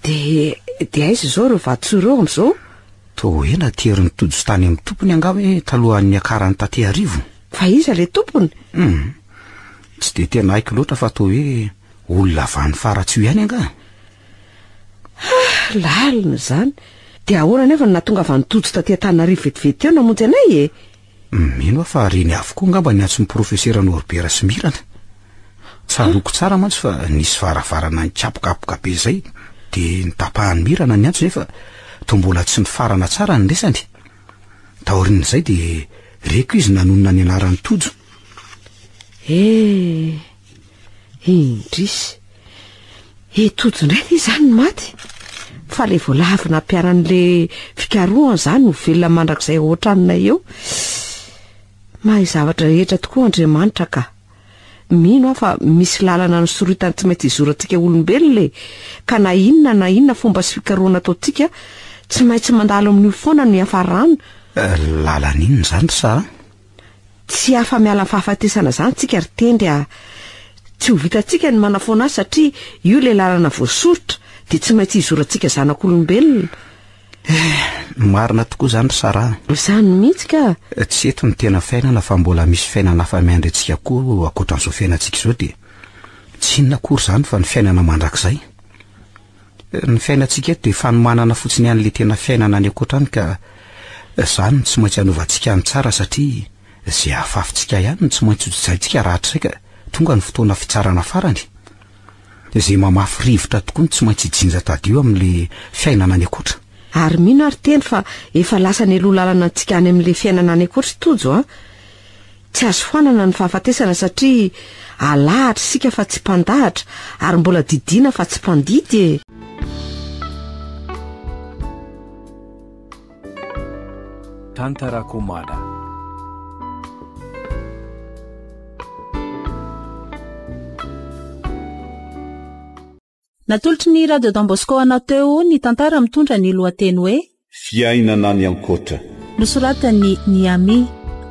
[SPEAKER 5] Dia, dia aiza izao ireo vatosoa ireo amin'izao?
[SPEAKER 6] Toa hoe naterin'i Tojo tany amin'ny tompony angaha hoe talohan'ny niakarany taty Arivo?
[SPEAKER 5] Fa iza ilay tompony?
[SPEAKER 6] Hum. Tsy dia tena haiko loatra fa toa hoe olona avy any Faratsiho ihany angaha?
[SPEAKER 5] Ah, lalina izany. Dia ahoana anefa no nahatongavan'i Tojo taty Antananarivo vetivety teo namonjy anay e?
[SPEAKER 6] Mino aho fa reny avokoa angamba ny antson'ny Profesera Norbert sy Mirana. Tsaroako tsara mantsy fa nisy varavarana nikapokapoka be izay dia notapahan'i Mirana ny antso nefa toa mbola tsy nifarana tsara ny resany. Taorian'izay dia reko izy nanonona ny anaran'i Tojo.
[SPEAKER 5] Eh! Indrisy! I Tojo indray ve izany no maty? Fa ilay voalavo nampiharan'ilay fikarohana izany ho velona mandrakizay ao an-tranonay eo. Mahay zavatra rehetra tokoa Andriamanitra ka. Mino aho fa misy lalana nosoritany tsy maintsy hizorantsika olombelona e! Ka na inona na inona fomba sy fikarohana ataontsika, tsy maintsy mandalo amin'io foana no hiafarana.
[SPEAKER 6] Lalana inona izany ry Sarah?
[SPEAKER 5] Tsy afa-miala amin'ny fahafatesana izany tsika ry Tendry a! Tsy ho vitantsika ny manafoana azy satria io ilay lalana voasoritra dia tsy maintsy hizorantsika zanak'olombelona.
[SPEAKER 6] Eh, marina tokoa izany ry Sarah
[SPEAKER 5] a! Izany mihitsy ka!
[SPEAKER 6] Tsy eto ny tena fiainana fa mbola misy fiainana hafa miandry antsika koa ankoatran'izao fiainantsika izao dia tsy inona akory izany fa ny fiainana mandrakizay. Ny fiainantsika eto dia fanomanana fotsiny ihany ilay tena fiainana any ankoatra any ka izany no tsy maintsy hanovantsika ny tsara satria izay afafintsika ihany no tsy maintsy hojijaintsika rahatrizay ka tonga ny fotoana fitsarana farany. Izay mamafy rivotra tokoa no tsy maintsy hijinja tadio amin'ilay fiainana any ankoatra.
[SPEAKER 5] Ary mino aho ry Teny fa efa lasa nialoha lalana antsika any amin'ilay fiainana any ankoatra i Tojo a! Tsy azo foanana ny fahafatesana satria alahatra isika fa tsy mpandahatra ary mbola didiana fa tsy mpandidy e!
[SPEAKER 7] Tantarakomada.
[SPEAKER 2] Natolotry ny Radio Don Bosco anao teo ny tantara mitondra ny lohateny hoe.
[SPEAKER 3] Fiainana any ankoatra.
[SPEAKER 2] Nosoratan'i Niami.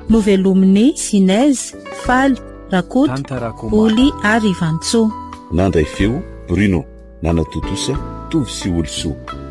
[SPEAKER 2] Novelomin'i Sinez, Faly, Rakoto, Oly ary Vantsoa.
[SPEAKER 3] Nandray feo, Bruno. Nanatontosa, Tovo sy Olisoa.